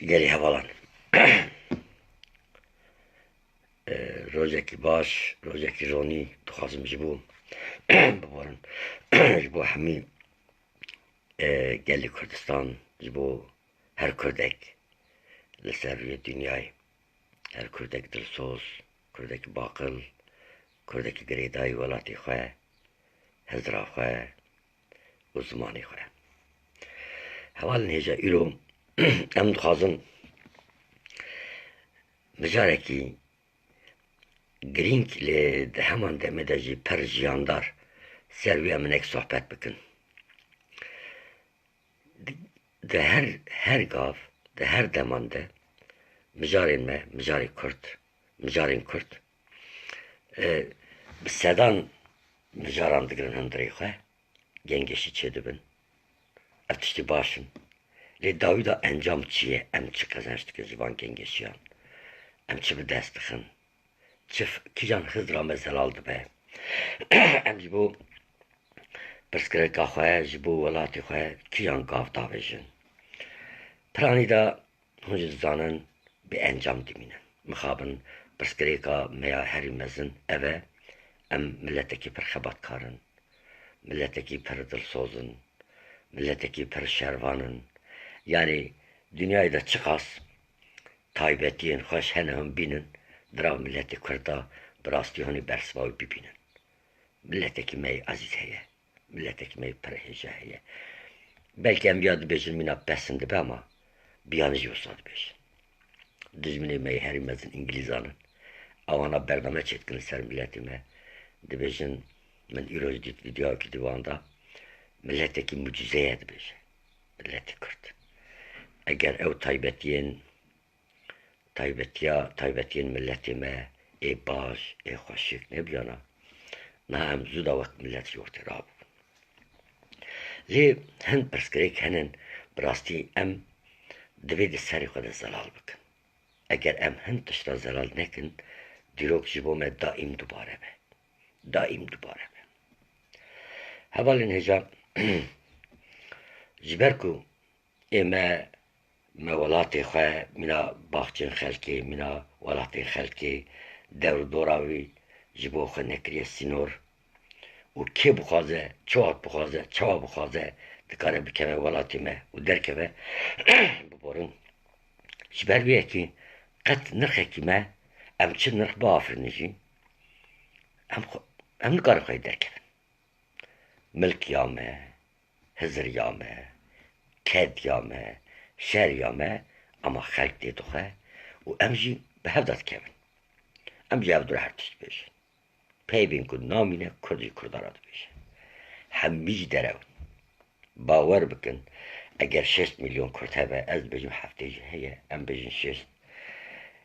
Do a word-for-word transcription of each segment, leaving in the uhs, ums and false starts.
Gelî hevalan. E, rojekî baş, rojekî ronî dixwazim ji bo, biborin, ji bo hemî, e, gelê Kurdistan, ji bo her Kurdek li ser rûyê dinyayê, her Kurdek dilsoz, Kurdek baqil, Kurdek girêdayî welatê xwe, hizra xwe û zimanê xwe. Hevalên hêja, îro em dixwazin mijarekî girîng, lê di heman demê de jî pir jiyandar ser wî em hinek sohbet bikin. Di, di her, her gav, di her deman de mijarên me, mijarê Kurd, mijarên Kurd, e, bi sedan mijaran digirin hundirê xwe, gengeşî çêdibin. Ev tiştî baş in. Lê dawî de encam çi ye? Em çi qezenc dikin ji van gengeşiyan? Em çi bi dest dixin? Çi f-, kîjan hizra me zelal dibe? Em ji bo pirsgirêka xwe, ji bo welatê xwe kîjan gav davêjin? Piranî de hûn jî dizanin, bêencam dimînin. Mixabin, pirsgirêka me ya herî mezin ev e, em miletekî pir xebatkar in, miletekî pir dilsoz in, miletekî pir şervan in. Yanî dinyayê de çiqas taybetiyên xweş hene hûn bînin, di nav miletê Kurd de bi rastî hûnê bersiva wî bibînin. Miletekî me yê ezîz heye. Miletekî me yê pir hêja heye. Belkî em viya dibêjin mîna pesin dibe ama biyanî jî wisa dibêjin. Dijminê me yê herî mezin îngilîzan in. Ewana bername çêdikin li ser miletê me. Dibêjin, min îro jî dît vîdeoyekî di wan de, miletekî mucîze ye dibêje. Miletê Kurd. Eger ew taybetiyên taybetiya, taybetiyên miletê me ê baş, ê xweşik nebiyana, niha em zû da wek milet ji ortê rabûn. Lê hin pirsgirêk henin, bi rastî em divê di serê xwe de zelal bikin. Eger em hin tişta zelal nekin, dîrok ji bo me daîm dubare be. Daîm dubare be. Hevalên hêja, ji ber ku Ê me, me welatê xwe, mîna baxçên xelkê, mîna welatên xelkê, dewr dora wî ji bo xwe nekiriye sînor. Û kê bixwaze, çi wext bixwaze, çawa bixwaze, dikare bikeve welatê me û derkeve, biborin. Ji ber wê yekê qet nirxekî me, em çi nirx biafirînin jî, em xwe, em nikarin xwe yê derkevin. Milk ya me, hizir ya me, ked ya me, şer ya me, ama xelk tê dixwe û em jî bi hev de dikevin. Em jî hev dû re her tişt dibêjin. Peyvên ku namîne, Kurd jî Kurdan re dibêje. Hemî jî derew in. Bawer bikin, eger şêst milyon Kurd hebe, ez dibêjim heftê jî heye, em bêjin şêst.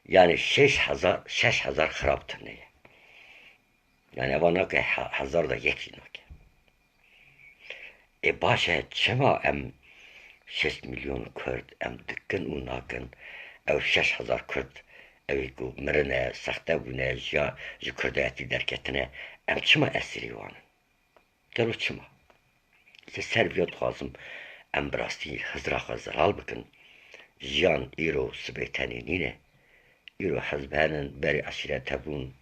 Yanî şeş hezar, şeş hezar xirabtir neye. Yanî eva nake he-, hezar da yek jî nake. Ê baş e, çima em şêst milyon Kurd em dikin û nakin? Ew şeş hezar Kurd, ew ê ku mirine, sexte bûne, ji ya, ji Kurdayetî derketine, em çima esîrî wan in? Gelo çima? Li ser vîya dixwazim em bi rastî hizra xwe zelal bikin. Jiyan îro sibê tenê nîne. Îro hizb henin, berê eşîret hebûn,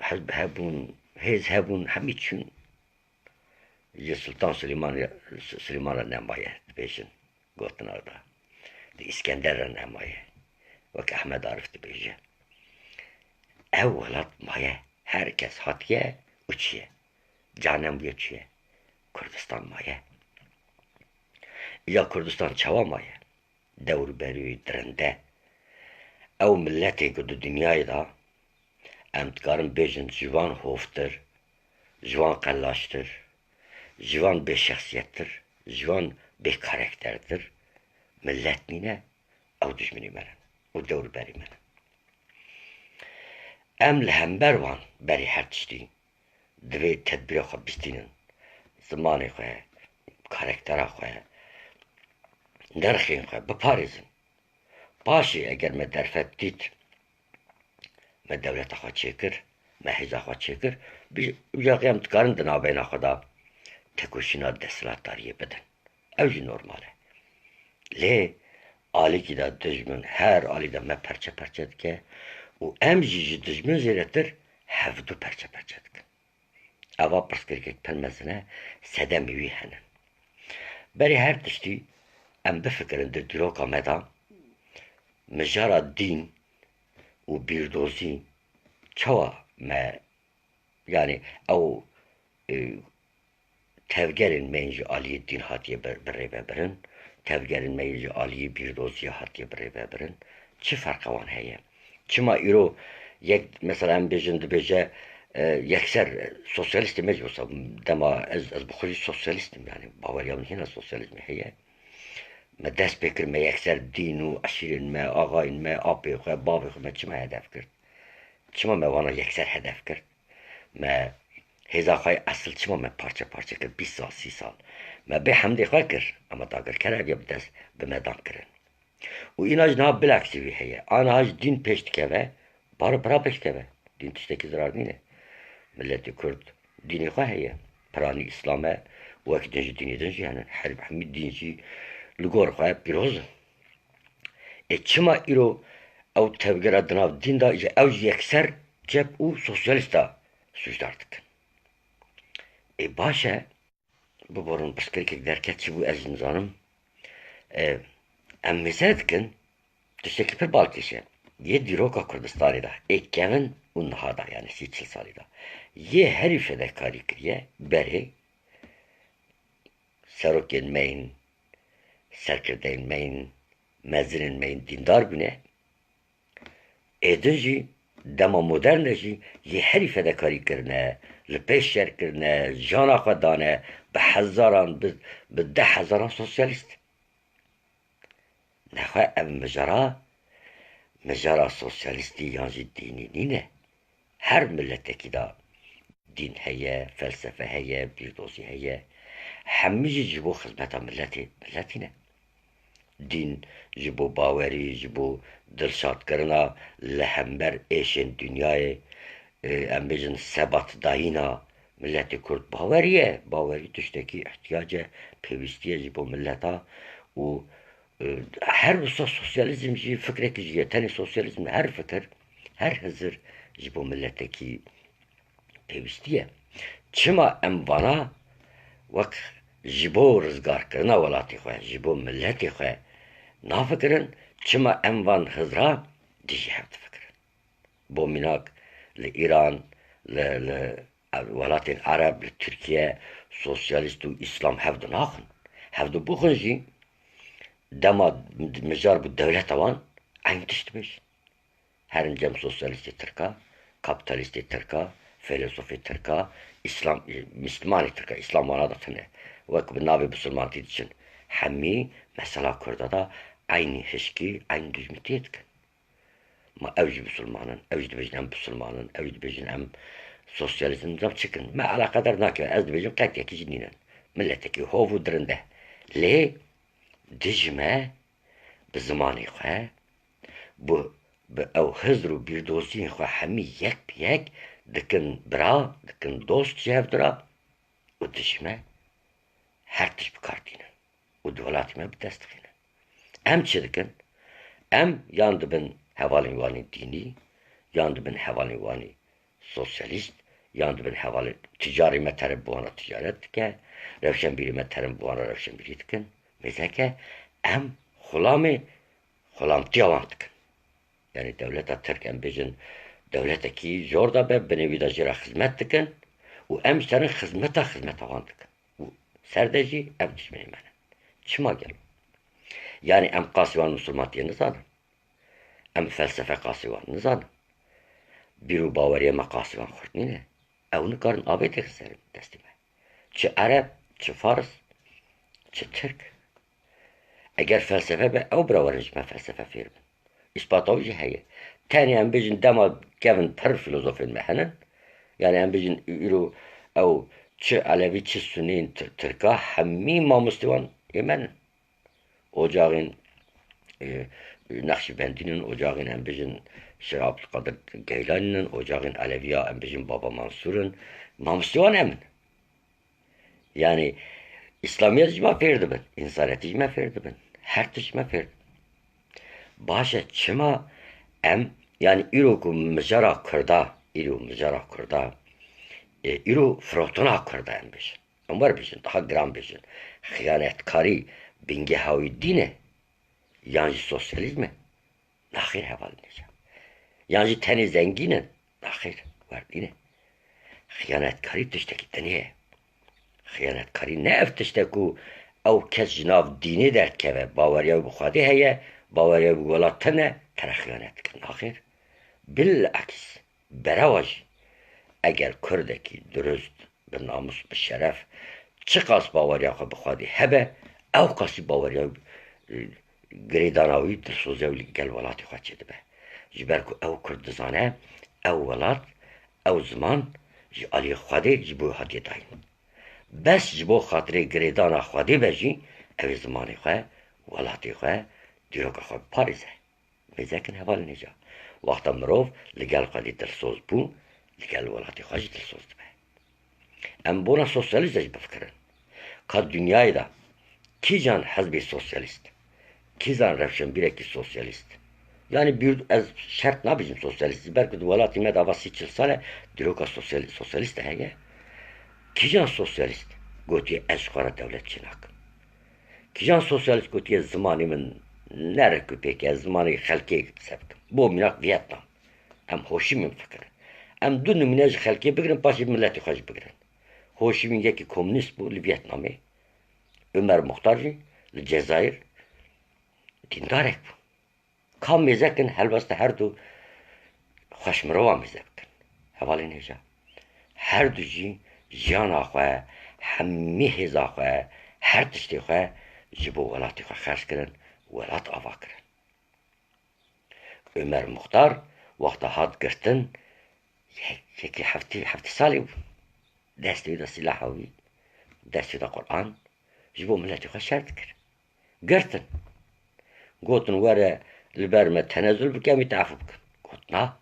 hizb hebûn, hêz hebûn, hemî çûn. Ji Sultan Silêman re, Silêman re nemaye, dibêjin, gotina da. Di Îskender re nemaye. Wek Ehmed Arif dibêje. Ew welat maye, her kes hatiye û çiye. Canem bûye çiye. Kurdistan maye. Ya Kurdistan çawa maye? Dewrberî, dirinde. Ew miletê ku di dinyayê de em dikarin bêjin ji wan hovtir, ji wan qelaştir, ji wan bêşexsiyettir, ji wan bêkarektertir, milet nîne, ew dijminê me ne û dewrberî me ne. Em li hember wan berî her tiştî divê tedbîra xwe bistînin, zimanê xwe, karaktera xwe, nirxên xwe biparêzin. Paşê eger me derfet dît, me dewleta xwe çêkir, me hêza xwe çêkir, bi-, bi-, em dikarin di navbeyna xwe de tekoşîna desthilatdariyê bidin. Ew jî normal e. Lê Alîkî de dijmin her alî de me perçe perçe dike û em jî ji dijmin zêdetir hevdu perçe perçe dikin. Eva pirsgirêkek pir mezin e, sedemê wî hene. Berê her tiştî em bifikirin di dîroka me de mijara dîn û bîrdozî çawa me, yanî ew, e, tevgerên me yên ji aliyê dîn hatiye bi, birêvebirin, tevgerên me yên ji aliyê bîrdoziyê hatiye birêvebirin, çi ferqa wan heye? Çima îro yek, mesela em bêjin, dibêje, e, yekser, e, sosyalîstê me jî wisa dema ez, ez bi xwe jî sosyalîst im, yanî baweriya min hîna sosyalîzmê heye. Me dest pê kir, me yekser dîn û eşîrên me, axayên me, apê xwe, bavê xwe me çima hedef girt? Çima me wana yekser hedef girt? Me hêza xwe yê esil çima me parçe parçe kir, bîst sal, sî sal? Me bê hemdê xwe kir, ama dagirker eviya bi dest, bi me dan kirin. Û îna ji niha bilaksî wî heye. A niha ji dîn pêş dikeve, baro pira pêş dikeve. Dîn tiştekî zirar nîne. Miletê Kurd dînê xwe heye. Piranî Îslam e, wek din jî dînê din jî hene. Her hemî dîn jî li gor xwe pîroz in. Ê çima îro ew tevgera di nav dîn de ji ew jî yekser cep û sosyalîsta sûcdar dikin? Ê baş e, biborin pirsgirêkek derket çi bû ez jî nizanim. E, em mêze dikin, tiştekî pir balkêş e. Yê dîroka Kurdistanê de, ê kevin û niha de, yanî sî çil salî de. Yê herî fedekarî kiriye, berê serokên me yên, serkirdeyên me yên, mezinên me yên dîndar bûne. Êdin jî dema modern de jî yê herî fedekarî kirine, li pêş şer kirine, jana xwe dane, bi hezaran, bi, bi deh hezaran sosyalîst. Nexwe ev mijara, mijara sosyalîstî yan jî dînî nîne. Her miletekî de dîn heye, felsefe heye, bîrdozî heye. Hemî jî ji bo xizmeta miletê, miletî ne. Dîn ji bo bawerî, ji bo dilşadkirina li hember êşên dinyayê, e, em bêjin sebatdayîna miletê Kurd bawerî ye. Bawerî tiştekî îhtiyac e, pêwîstî ye ji bo mileta û, e, her wisa sosyalîzm jî fikrekî jî ye. Tenê sosyalîzm ne, her fikir, her hizir ji bo miletekî pêwîstî ye. Çima em vana wek ji bo rizgarkirina welatê xwe, ji bo miletê xwe nafikirin, çima em van hizra dijî hev difikirin? Bo mînak, li Îran, li, li welatên Ereb, li Tirkiye sosyalîst û îslam hevdu naxin. Hevdu bixwin jî, dema mijar bû dewleta wan, eyn tişt dibêjin. Herin cem sosyalîstê tirka, kapîtalîstê tirka, feylesofê tirka, îslam, mislimanê tirka, îslam wana de tune. Wek bi navê bisilmantî diçin. Hemî mesela Kurda de eynî hişkî, eynî dijmitiyê dikin. Ma ew jî bisilman in, ew jî dibêjin em bisilman in, ew jî dibêjin em sosyalîst in, nizam çi kin. Me eleqedar nake, ez dibêjim qet yekî jî nînin. Miletekî hov û dirinde. Lê dijî me bi zimanê xwe, bi, bi ew hizr û bîrdoziyên xwe hemî yek bi yek dikin bira, dikin dost ji hevdira û dijî me her tişt bi kar tînin û di welatê me bi dest dixînin. Em çi dikin? Em yan dibin hevalên wan ê dînî, yan dibin hevalên wan ê sosyalîst, yan dibin hevalên ticarê me terin bi wan re ticaret dike, rewşenbîrê me terin bi wan re rewşenbîrî dikin. Mêzeke em xulamê xulamtiya wan dikin. Yanî dewleta Tirk, em bêjin, dewletekî jor de be, binê wî de jê re xizmet dikin û em ji terin xizmeta, xizmeta wan dikin. Û ser de jî ev dijminê me ne. Çima gelo? Yanî em qasî wan misilmantiyê nizanin? Em felsefe qasî wan nizanin? Bîr û baweriya me qasî wan xurt nîne? Ew nikarin avêtê xin ser destê me. Çi Ereb, çi Faris, çi Tirk. Eger felsefe be, ew bira werin ji me felsefe fêr bin. Îspata wî jî heye. Tenê em bêjin dema kevin pir filozofên me henin. Yanî em bêjin îro ew çi Elewî, çi Sunî, Tir-, Tirka, hemî mamostê wan ê me ne. Ocaxên, e, Nexşîbendî nin, ocaxên em bêjin Şêx Abdulkadir Geylanî nin, ocaxên Eleviya em bêjin Baba Mansûr in. Mamostê wan em in. Yanî, îslamiyet ji me fêr dibin, însanetî ji me fêr dibin, her tişt ji me fêr dibin. Baş e, çima em, yani îro ku mijara Kurda, îro mijara Kurda, e, îro firotona Kurda em bêjin. Em wer bêjin, daha giran bêjin. Xiyanetkarî bingeha wî dîn e, yan jî sosyalîzm e? Naxêr hevalên hêja. Yan jî tenê zengîn in? Naxêr, werdî ne. Xiyanetkarî tiştekî dinê ye. Xiyanetkarî ne ev tişt e ku ew kes ji nav dînê derdikeve, baweriya wî bi Xwedê heye, baweriya wî bi welat tune, te re xiyanet dike. Naxêr. Bileks, berewa jî. Eger Kurdekî durust, bi namûs, bi şeref, çiqas baweriya xwe bi Xwedê hebe, ew qasî baweriya, e, girêdana wî, dilsoziya wî li gel welatê xwe çêdibe. Ji ber ku ew Kurd dizane, ew welat, ew ziman ji aliyê Xwedê ji bo wî hatiye dayîn. Bes ji bo xatirê girêdana Xwedê be jî, ew ê zimanê xwe, welatê xwe, dîroka xwe biparêze. Mêzekin hevalên hêja. Wexta mirov li gel Xwedê dilsoz bû, li gel welatê xwe jî dilsoz dibe. Em bona sosyalîst de jî bifikirin. Ka dinyayê de kîjan hizbê sosyalîst, kîjan rewşenbîrekî sosyalîst, yani bir, ez şert nabêjim sosyalîst, ji ber ku di welatê me de ava sî çil sal e dîroka sosyal-, sosyalîst de heye. Kîjan sosyalîst gotiye ez ji xwe re dewlet çênakim? Kîjan sosyalîst gotiye zimanê min ne rêk û pêk e, zimanê xelkê qise bikim? Bo mînak Viyetnam. Em Ho Chi Minh bifikirin. Em du nimûne ji xelkê bigirin, paşê miletê xwe jî bigirin. Ho Chi Minh yekî komunîst bû li Viyetnamê. Omer Muxtar jî li Cezayir dîndarek bû. Ka mêze kin, helbesta her du xweş mirovan mêze bikin. Hevalên hêja. Her du jî jiyana xwe, hemî hêza xwe, her tiştê xwe ji bo welatê xwe xerc kirin, welat ava kirin. Omer Muxtar wexta hat girtin, yek-, yekî heftê, heftê salî bû. Destê wî de sîlaha wî, destê wî de Quran, ji bo miletê xwe şer dikir. Girtin. Gotin, were li ber me tenezul bike, em ê te efû bikin. Got, na.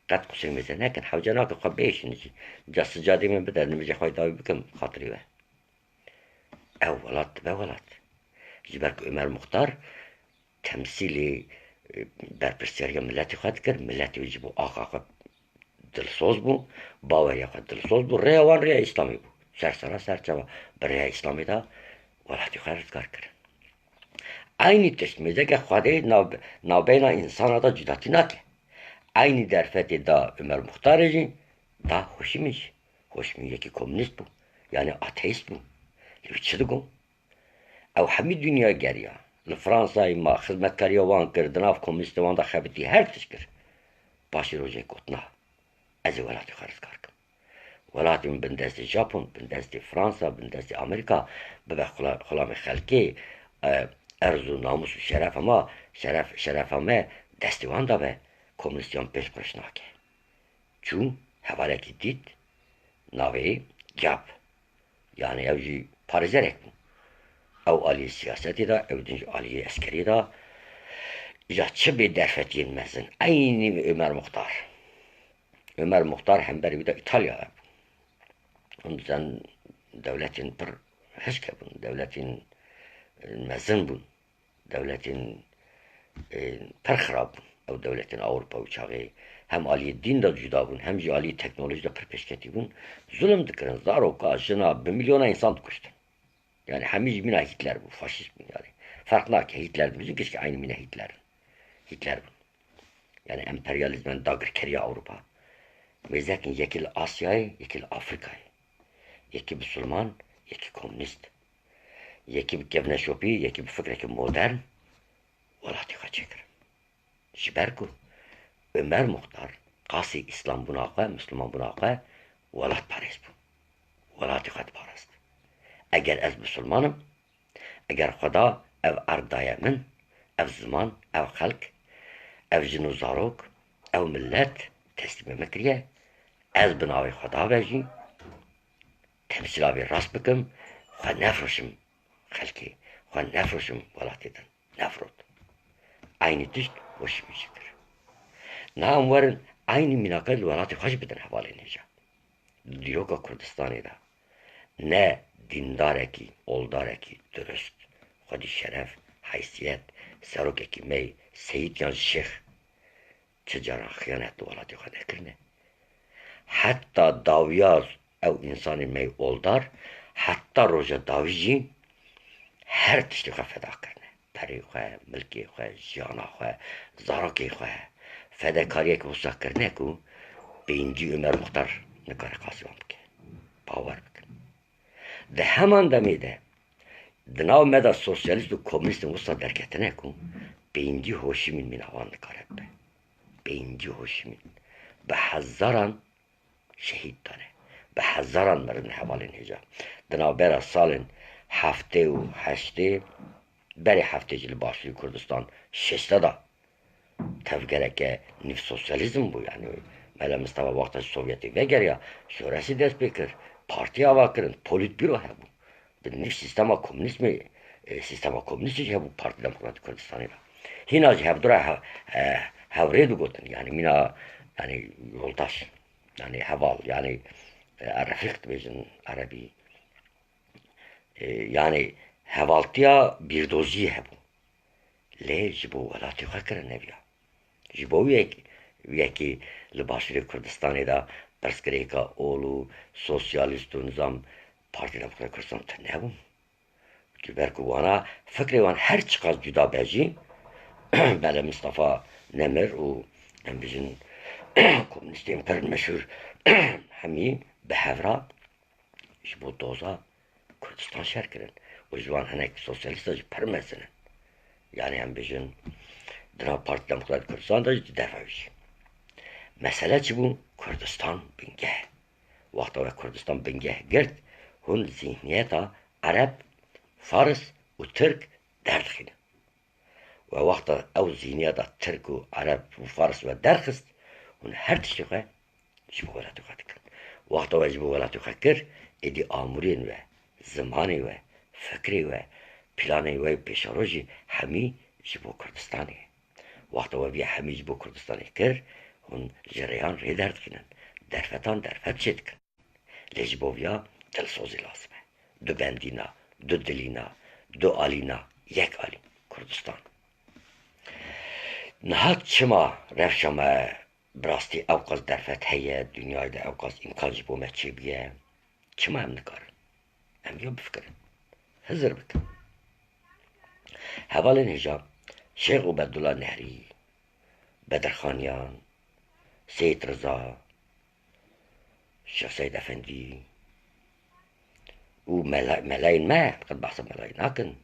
Qet qusê mêze nekin, hewce nake xwe bêşin jî. Ca sicadê min bide, nimêjê xwe dawî bikim, xatirî we. Ew welat dibe welat. Ji ber ku Omer Muxtar temsîlê, e, berpirsiyariya miletê xwe dikir, miletê wî ji bo axa xwe dilsoz bû, baweriya xwe dilsoz bû, rêya wan rêya Îslamê bû. Ser sera ser çava bi rêya Îslamê de welatê xwe rizgar kirin. Eynî tişt mêzeke Xwedê nav-, navbeyna însana de cudatî nake. Eynî derfetê da Omer Muxtarê jî da Ho Chi Minh jî. Ho Chi Minh yekî komunîst bû, yanî ateîst bû. Li wî çi digot? Ew hemî dinya geriya. Li Fransayê ma, xizmetkariya wan kir, di nav komunîstê wan de xebitî, her tişt kir. Paşê rojek got, na, ez ê welatê xwe rizgar kim. Welatê min bin destê Japon, bin destê Fransa, bin destê Amerîka, bibe xula-, xulamê xelkê, e, erz û namûs û şerefa ma, şeref, şerefa me destê wan de be, komunîstiyan pêş qureş nake. Çû, hevalekî dît, navê Giap. Yani ew jî parêzerek bû. Ew aliyê siyasetê de, ew din jî aliyê eskeriyê de. Îja çi bê derfetiyên mezin. Eynî Omer Muxtar. Omer Muxtar hemberî wî de Îtalya hebû. Hûn dizan dewletên pir hişk hebûn, dewletên, e, mezin bûn. Dewletên, e, pir xirab bûn. Ew dewletên Ewropa û çaxê hem aliyê dîn de cuda bûn, hem jî aliyê teknolojî de pir pêşketî bûn. Zulm dikirin, zaroka, jina, bi milyona însan dikuştin. Yani hemî jî mîna Hîtler bû, faşîst bûn yani. Ferq nake, Hîtler dibêjin, keşke eynî mîna Hîtler in. Hîtler bûn. Yani emperyalîzmen dagirkeriya Ewropa. Mêzekin yekî li Asyayê, yekî li Afrîkayê. Yekî bisilman, yekî komunîst. Yekî bi kevneşopî, yekî bi fikrekî modern welatê xwe çêkirin. Ji ber ku Omer Muxtar qasî îslambûna xwe, mislimanbûna xwe welatparêz bû. Welatê xwe diparêst. Eger ez misilman im, eger Xweda ev erd daye min, ev ziman, ev xelk, ev jin û zarok, ev milet teslîmê min kiriye, ez bi navê Xweda ve jî temsîla vê rast bikim, xwe nefroşim xelkê, xwe nefroşim welatê din. Nefrot. Eynî tişt Ho Chi Minh jî kir. Niha em werin eynî mînaka li welatê xwe jî bidin hevalên hêja. Di dîroka Kurdistanê de ne dîndarekî, oldarekî durust, xwedî şeref, heysiyet, Serokekî me yê Seyîd yan jî Şêx çi caran xiyanet li welatê xwe nekirine. Heta dawiya ew însanê me yê oldar, heta roja dawî jî her tiştê xwe feda kirine. Perê xwe, milkê xwe, jiyana xwe, zarokê xwe. Fedekariyek wisa kirine ku pêncî Omer Muxtar nikare qasî wan bike. Bawer bikin. Di heman demê de di nav me de sosyalîst û komunîstên wisa derketine ku pêncî Hoşîmîn mîna wan nikare bibe. Pêncî Hoşîmîn. Bi hezaran şehîd dane. Bi hezaran mirin hevalên hêja. Di navbera salên heftê û heştê, berê heftê jî li Başûrê Kurdistan şêşte de tevgereke nîv sosyalîzm bû, yanî Mele Mistefa wexta ji Sovyetê vegeriya, şoreşî dest pê kir, partî ava kirin, polîtbîro hebû. Bi nîv sîstema komunîzmê, e, sîstema komunîstî jî hebû Partî Demokratîk Kurdistanê de. Hîna jî hevdura he-, e, hevrê digotin, yanî mîna, yanî yoldaş, yanî heval, yanî, e, refîq dibêjin erebî. E, yanî hevaltiya bîrdoziyê hebû. Lê ji bo welatê xwe kirin ev ya. Ji bo wê yek-, yekî li Başûrê Kurdistanê de pirsgirêka ol û sosyalîst û nizam Partî Demokratîk Kurdistan tune bûn. Ji ber ku wana fikrê wan her çiqas cuda be jî, Mele Mistefa Nemir û em bijin komunîstên pir meşhûr hemî bi hev re ji bo doza Kurdistan şer kirin. Û ji wan hinek sosyalîsta jî pir mezin in. Yanî em bijin di nav Partî Demokratîk Kurdistan de jî di derve jî. Mesele çi bû? Kurdistan bingeh. Wexta we Kurdistan bingeh girt, hûn zîhniyeta Ereb, Faris û Tirk derdixînin. We wexta ew zîhniyeta Tirk û Ereb û Faris we derxist, hûn her tiştê xwe ji bo welatê xwe dikin. Wexta we ji bo welatê xwe kir, êdî amûrên we, zimanê we, fikrê we, planê we pêşerojî hemî ji bo Kurdistanê. Wexta we vî hemî ji bo Kurdistanê kir, hûn ji rêyan rê derdixînin, derfetan derfet çêdikin. Lê ji bo viya dilsozî lazim e. Du bendîna, du dilîna, du alîna, yek alî. Kurdistan. Niha çima rewşa me bi rastî ewqas derfet heye, dinyayê de ewqas îmkan ji bo me çêbûye? Çima em nikarin? Em ya bifikirin. Hizir bikin. Hevalên hêja Şêx Ubedullah Nehrî, Bedirxaniyan, Seyîd Riza, Şêx Seyîd Efendî û mela-, melayên me, qet behsa melayê nakin.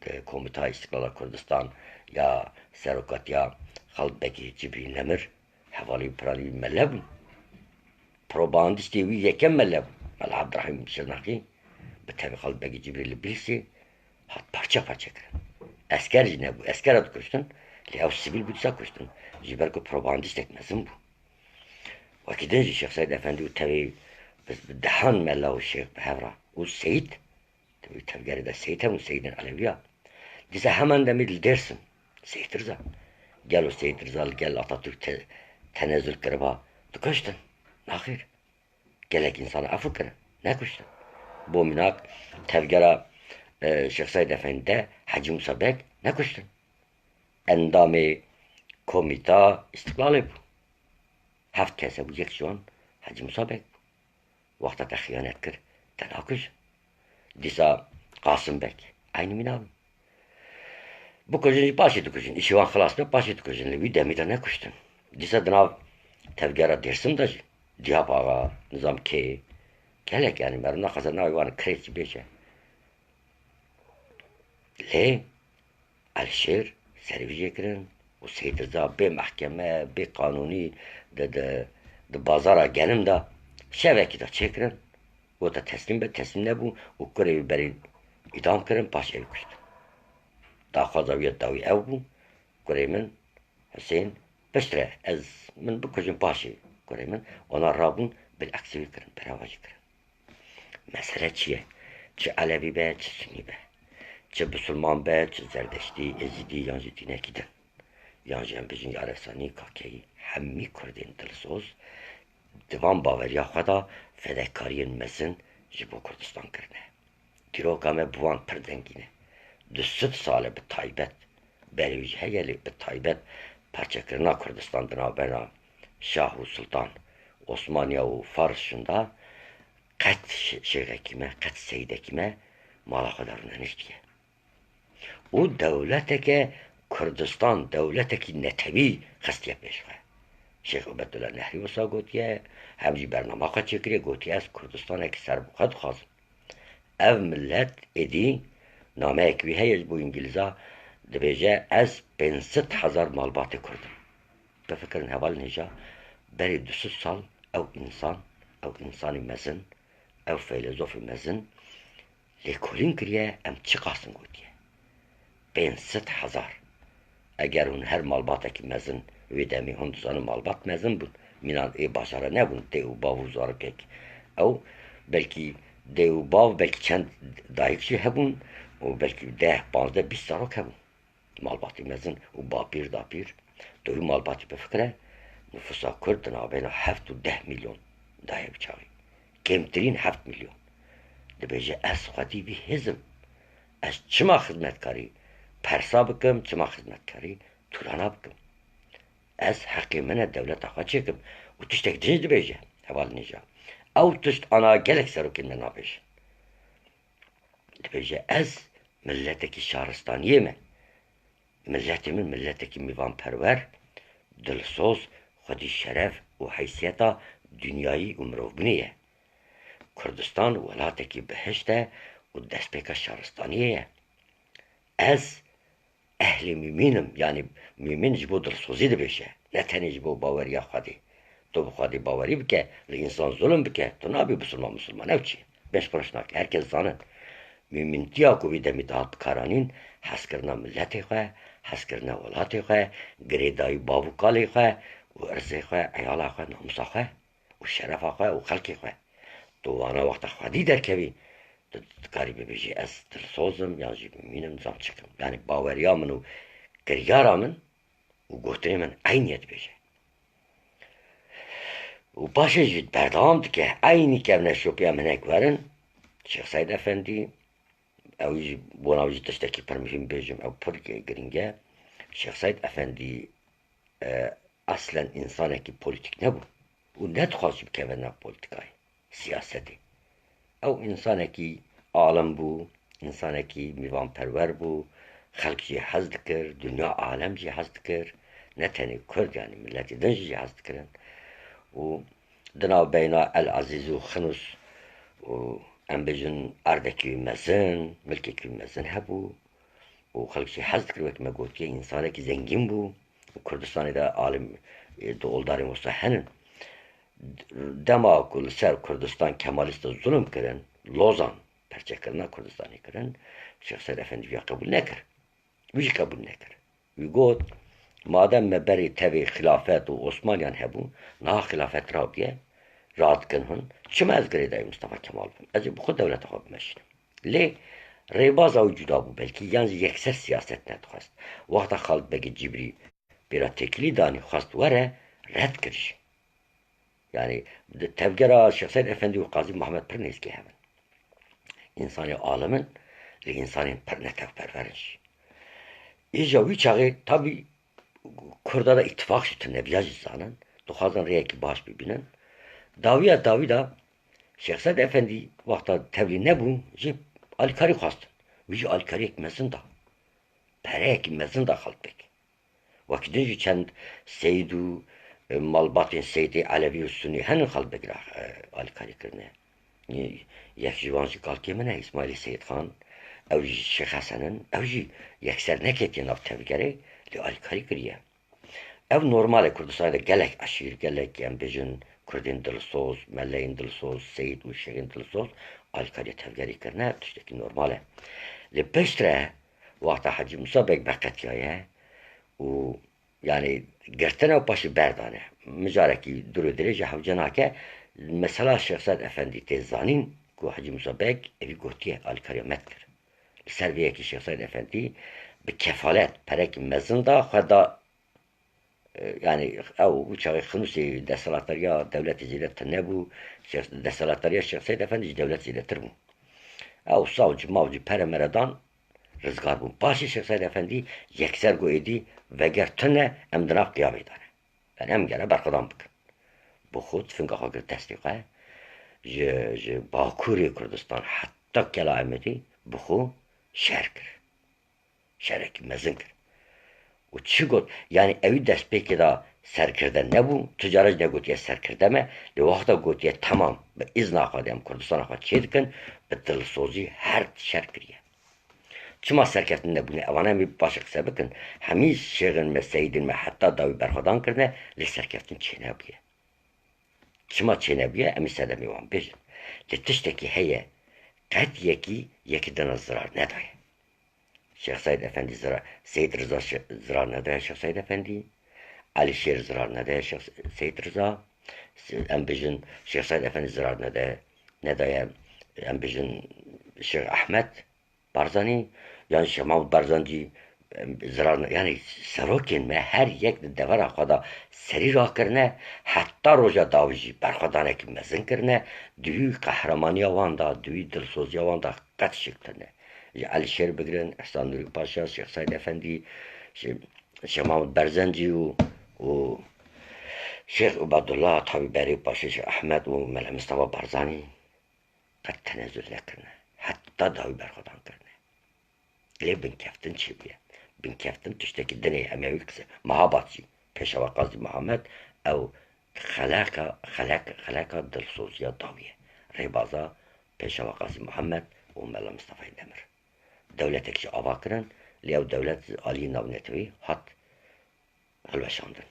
Di Komîta Îstiqlala Kurdistan ya serokatiya Xalid Begî Cibrîl Nemir, hevalî û piranî wî mele bûn. Propagandîstê wî yekem mele bû. Mela Abdurahîm Şirnexî bi tevî Xalid Begî Cibrîl li Bîlsê hat parçe parçe kirin. Esker jî nebû. Eskera dikuştin, lê ew sivîl bû dîsa kuştin. Ji ber ku propagandîstek mezin bû. Wekî din jî Şêx Seyd Efendî û tevî bi, bi dehan mela û şêx bi hev re û seyîd, di wî tevgerê de seyîd hebûn, seyîdên Elewiya. Dîsa heman demê li Dêrsim, Seyîd Riza. Gelo Seyîd Riza li gel Atatürk te-, tenezul kiriba, dikuştin? Naxêr. Gelek însan efû kirin, nekuştin. Bo mînak, tevgera, e, Şêx Seyd Efendî de Hecî Musa Beg nekuştin. Endamê Komîta Îstiqlalê bû. Heft kes hebû, yek ji wan Hecî Musa Beg bû. Wexta te xiyanet kir, te nakujin. Dîsa Qasim Beg, eynî mîna bû. Bikujin jî paşê dikujin. Îşê wan xilas be, paşê dikujin. Li wî demî de nekuştin. Dîsa di nav tevgera Dêrsim de jî Diyap Axa, nizam kê, gelek, yanî meriv naxwaze navê wan kirêt jî bêje. Lê Elşêr serî wî jê kirin û Seyîd Riza bê mehkeme, bê qanûnî di, di, di bazara genim de şevekî de çêkirin. Gote, "Teslîm be", teslîm nebû û kurê wî berî îdam kirin, paşê wî kuştin. Daxwaza wî ya dawî ew bû, "Kurê min Husên, piştre ez, min bikujin paşê kurê min." Wana rabûn, bil'eksê wî kirin, berava jî kirin. Mesele çi ye? Çi Elevî be, çi Sunî be, çi Bisilman be, çi Zerdeştî, Êzîdî yan jî dînekî din, yan jî em bijin ya Refsanî, Kakeyî, hemî Kurdên dilsoz di van baweriya xwe de fedekariyên mezin ji bo Kurdistan kirine. Dîroka me bi wan pir zengîn e. Du sed sal e bi taybet Berê wî jî heye, lê bi taybet parçekirina Kurdistan di navbera Şah û Sultan, Osmaniya û Fars şinda, qet şê-, şêxekî me, qet seyîdekî me mala xwe de rûneniştiye. Û dewleteke Kurdistan, dewletekî netewî xistiye pêş xwe. Şêx Ubedullah Nehrî wisa gotiye, hem jî bernama xwe çêkiriye, gotiye, ez Kurdistanekî serbixwe dixwazim. Ev milet êdî nameyek wî heye ji bo Îngilîza, dibêje, ez pênc sed hezar malbatê Kurd im. Bifikirin hevalên hêja, berê du sed sal ew însan, ew însanî mezin, ew feylezofî mezin lêkolîn kiriye, em çiqas in gotiye. Pênc sed hezar. Eger hûn her malbatekî mezin, wê demê hûn dizanin malbat mezin bûn. Mînan ê bajara nebûn, dê û bav û zarokek. Ew belkî dê û bav, belkî çend dayik jî hebûn û belkî deh, panzdeh, bîst zarok hebûn. Malbatî mezin û bapîr dapîr. Tu wî malbatî bifikire, nifûsa Kurd di navbeyna heft û deh milyon daye bi çaxî. Kêmtirîn heft milyon. Dibêje, ez xwedî vî hêz im. Ez çima xizmetkarî persa bikim, çima xizmetkarî tûrana bikim? Ez heqê min e dewleta xwe çêkim. Û tiştek din jî dibêje, hevalên hêja. Ew tişt ana gelek serokên me nabêjin. Dibêje, ez miletekî şaristaniyê me. Miletê min miletekî mêvanperwer, dilsoz, xwedî şeref û heysiyeta dinyayî û mirovbûnê ye. Kurdistan welatekî bihişt e û destpêka şaristaniyê ye. Ez ehlê mûmîn im, yanî mûmîn ji bo dilsozî dibêje, ne tenê ji bo baweriya Xwedê. Tu bi Xwedê bawerî bike, li însan zulm bike, tu nabî bisilman misilman. Ew çi? Beş qureş nake. Her kes zanin. Mûmîntiya ku vî demî dihat bikaranîn, hezkirina miletê xwe, hezkirina welatê xwe, girêdayî bav û kalê xwe û irzê xwe, eyala xwe, namusa xwe û şerefa xwe û xelkê xwe. Tu wana wexta xwedî derkevî, tu dikarî bibêjî, ez dilsoz im yan jî mûmîn im, nizam çi kim. Yanî baweriya min û kiryara min û gotinê min eynî ye dibêje. Û paşê jî berdewam dike, eynî kevneşopiya min hek werin, Şêx Seîd Efendî, ew jî bona wî jî tiştekî pir muhîm bêjim, ew pir girîng e. Şêx Seîd Efendî, e, eslen însanekî polîtîk nebû û nedixwast jî bikeve nav polîtîkayê, siyasetê. Ew însanekî alim bû, însanekî mêvanperwer bû, xelk jê hez dikir, dinya alem jê hez dikir, ne tenê Kurd, yanî miletê din jî jê hez dikirin. Û di navbeyna El Ezîz û Xinûs û, em bêjin, erdekî wî mezin, milkekî wî mezin hebû û xelk jê hez dikir, wek me gotiye, însanekî zengîn bû. Kurdistanê de alim, e, di oldarên wisa henin. Dema ku li ser Kurdistan Kemalîsta zulm kirin, Lozan perçekirina Kurdistanê kirin, Şêx Seîd Efendî viya qebûl nekir. Wî jî qebûl nekir. Wî got, madem me berê tevê xilafet û Osmaniyan hebû, niha xilafet rabiye, radikin hûn, çima ez girêdayî Mustafa Kemal bim? Ez ê bi xwe dewleta xwe bimeşînim. Lê rêbaza wî cuda bû belkî, yan jî yekser siyaset nedixwest. Wexta Xalid Begê Cibrî pêra têkilî danî, xwest were, red kir jî. Yanî di tevgera Şêx Seîd Efendî û Qazî Muhammed pir nêzkî hev in. Însanê alim in, lê însanên pir netewperwer in jî. Îja wî çaxê tabî Kurda de îtifaq jî tune, viya jî zanin, dixwazin rêyekî baş bibînin. Dawiya dawî de Şêx Seîd Efendî wexta tevlî nebû, jî alîkarî xwestin. Wî jî alîkariyek mezin da. Pereyekî mezin da Xalid Beg. Wekî din jî çend seyîd û, e, malbatên seyîdê elewî û sunî henin Xalid Beg re, e, alîkarî kirine. Yek ji wan jî kalkê min e, Îsmaîlê Seyîd Xan. Ew jî Şêx Hesen in. Ew jî yekser neketiye nav tevgerê, lê alîkarî kiriye. Ev normal e, Kurdistanê de gelek eşîr, gelek, em bêjin, Kurdên dilsoz, meleyên dilsoz, seyîd û şêxên dilsoz alîkariya tevgerê kirine, tiştekî normal e. Lê piştre, wexta Hecî Musa Beg veqetiyaye û, yanî, girtine û paşê berdane. Mijarekî dûr û dirêj e, hewce nake. Mesela Şêx Seîd Efendî tê zanîn ku Hecî Musa Beg evî gotiye, alîkariya me dikir. Li ser vê yekê Şêx Seîd Efendî bi kefalet perekî mezin da xwe da, e, yanî ew çaxê Xinûsê desthilatdariya dewletê zêde tune bû, Şêx-, desthilatdariya Şêx Seîd Efendî ji dewlet zêdetir bû. Ew saw cima û cî pere mere dan, rizgar bûn. Paşê Şêx Seîd Efendî yekser got, êdî veger tune, em di nav qiyamê de ne. Yani em gere berxwedan bikin. Bi xwe tifinga xwe girt destê xwe, ji, ji Bakurê Kurdistan heta Kela Amedê bi xwe şer kir. Şerekî mezin kir. Û çi got? Yani ewî destpêkê de serkirde nebû, tu cara jî negotiye serkirde me, lê wexta gotiye temam, bi îzna xwe de em Kurdistana xwe çê dikin, bi dilsozî her şer kiriye. Çima serkeftin nebûne? Evana em ê baş qise bikin. Hemî şêxên me, seyidên me heta dawî berxwedan kirine, lê serkeftin çênebûye. Çima çênebûye? Em ê sedemê wan bêjin. Lê tiştekî heye, qet yekî yekî dina zirar nedaye. Şêx Seîd Efendî zirar, Seyîd Riza şi-, zirar nedaye Şêx Seîd Efendî. Elîşêr zirar nedaye Şêx Seyîd Riza. Em bêjin Şêx Seîd Efendî zirar nedaye, nedaye, em bêjin Şêx Ehmed Barzanî, yan Şêx Mahmûd Barzanî, em, zirar ne-, yani serokên me her yek di devera xwe de serî rakirine, heta roja dawî jî berxwedanekî mezin kirine, di wî qehremanîya wan de, di wî dilsoziya wan de qet şik tune. Ji Elîşêr bigirin, Ehsan Nûrî Paşa, Şêx Seîd Efendî, Şê-, Şêx Mahmûd Berzencî û, û Şêx Ubedullah, tabî berê paşê Şêx Ehmed û Mele Mistefa Barzanî qet tenezul nekirine. Heta dawî berxwedan kirine. Lê binkeftin çêbûye. Binkeftin tiştekî dinê em ê wî qise. Mehabad jî Pêşewa Qazî Mihemed ew xeleka, xelek-, xeleka dilsoziya dawî ye. Rêbaza Pêşewa Qazî Mihemed û Mela Mistefayê Demir. Dewletek jî ava kirin, lê ew dewlet aliyê navnetewî hat hilweşandin.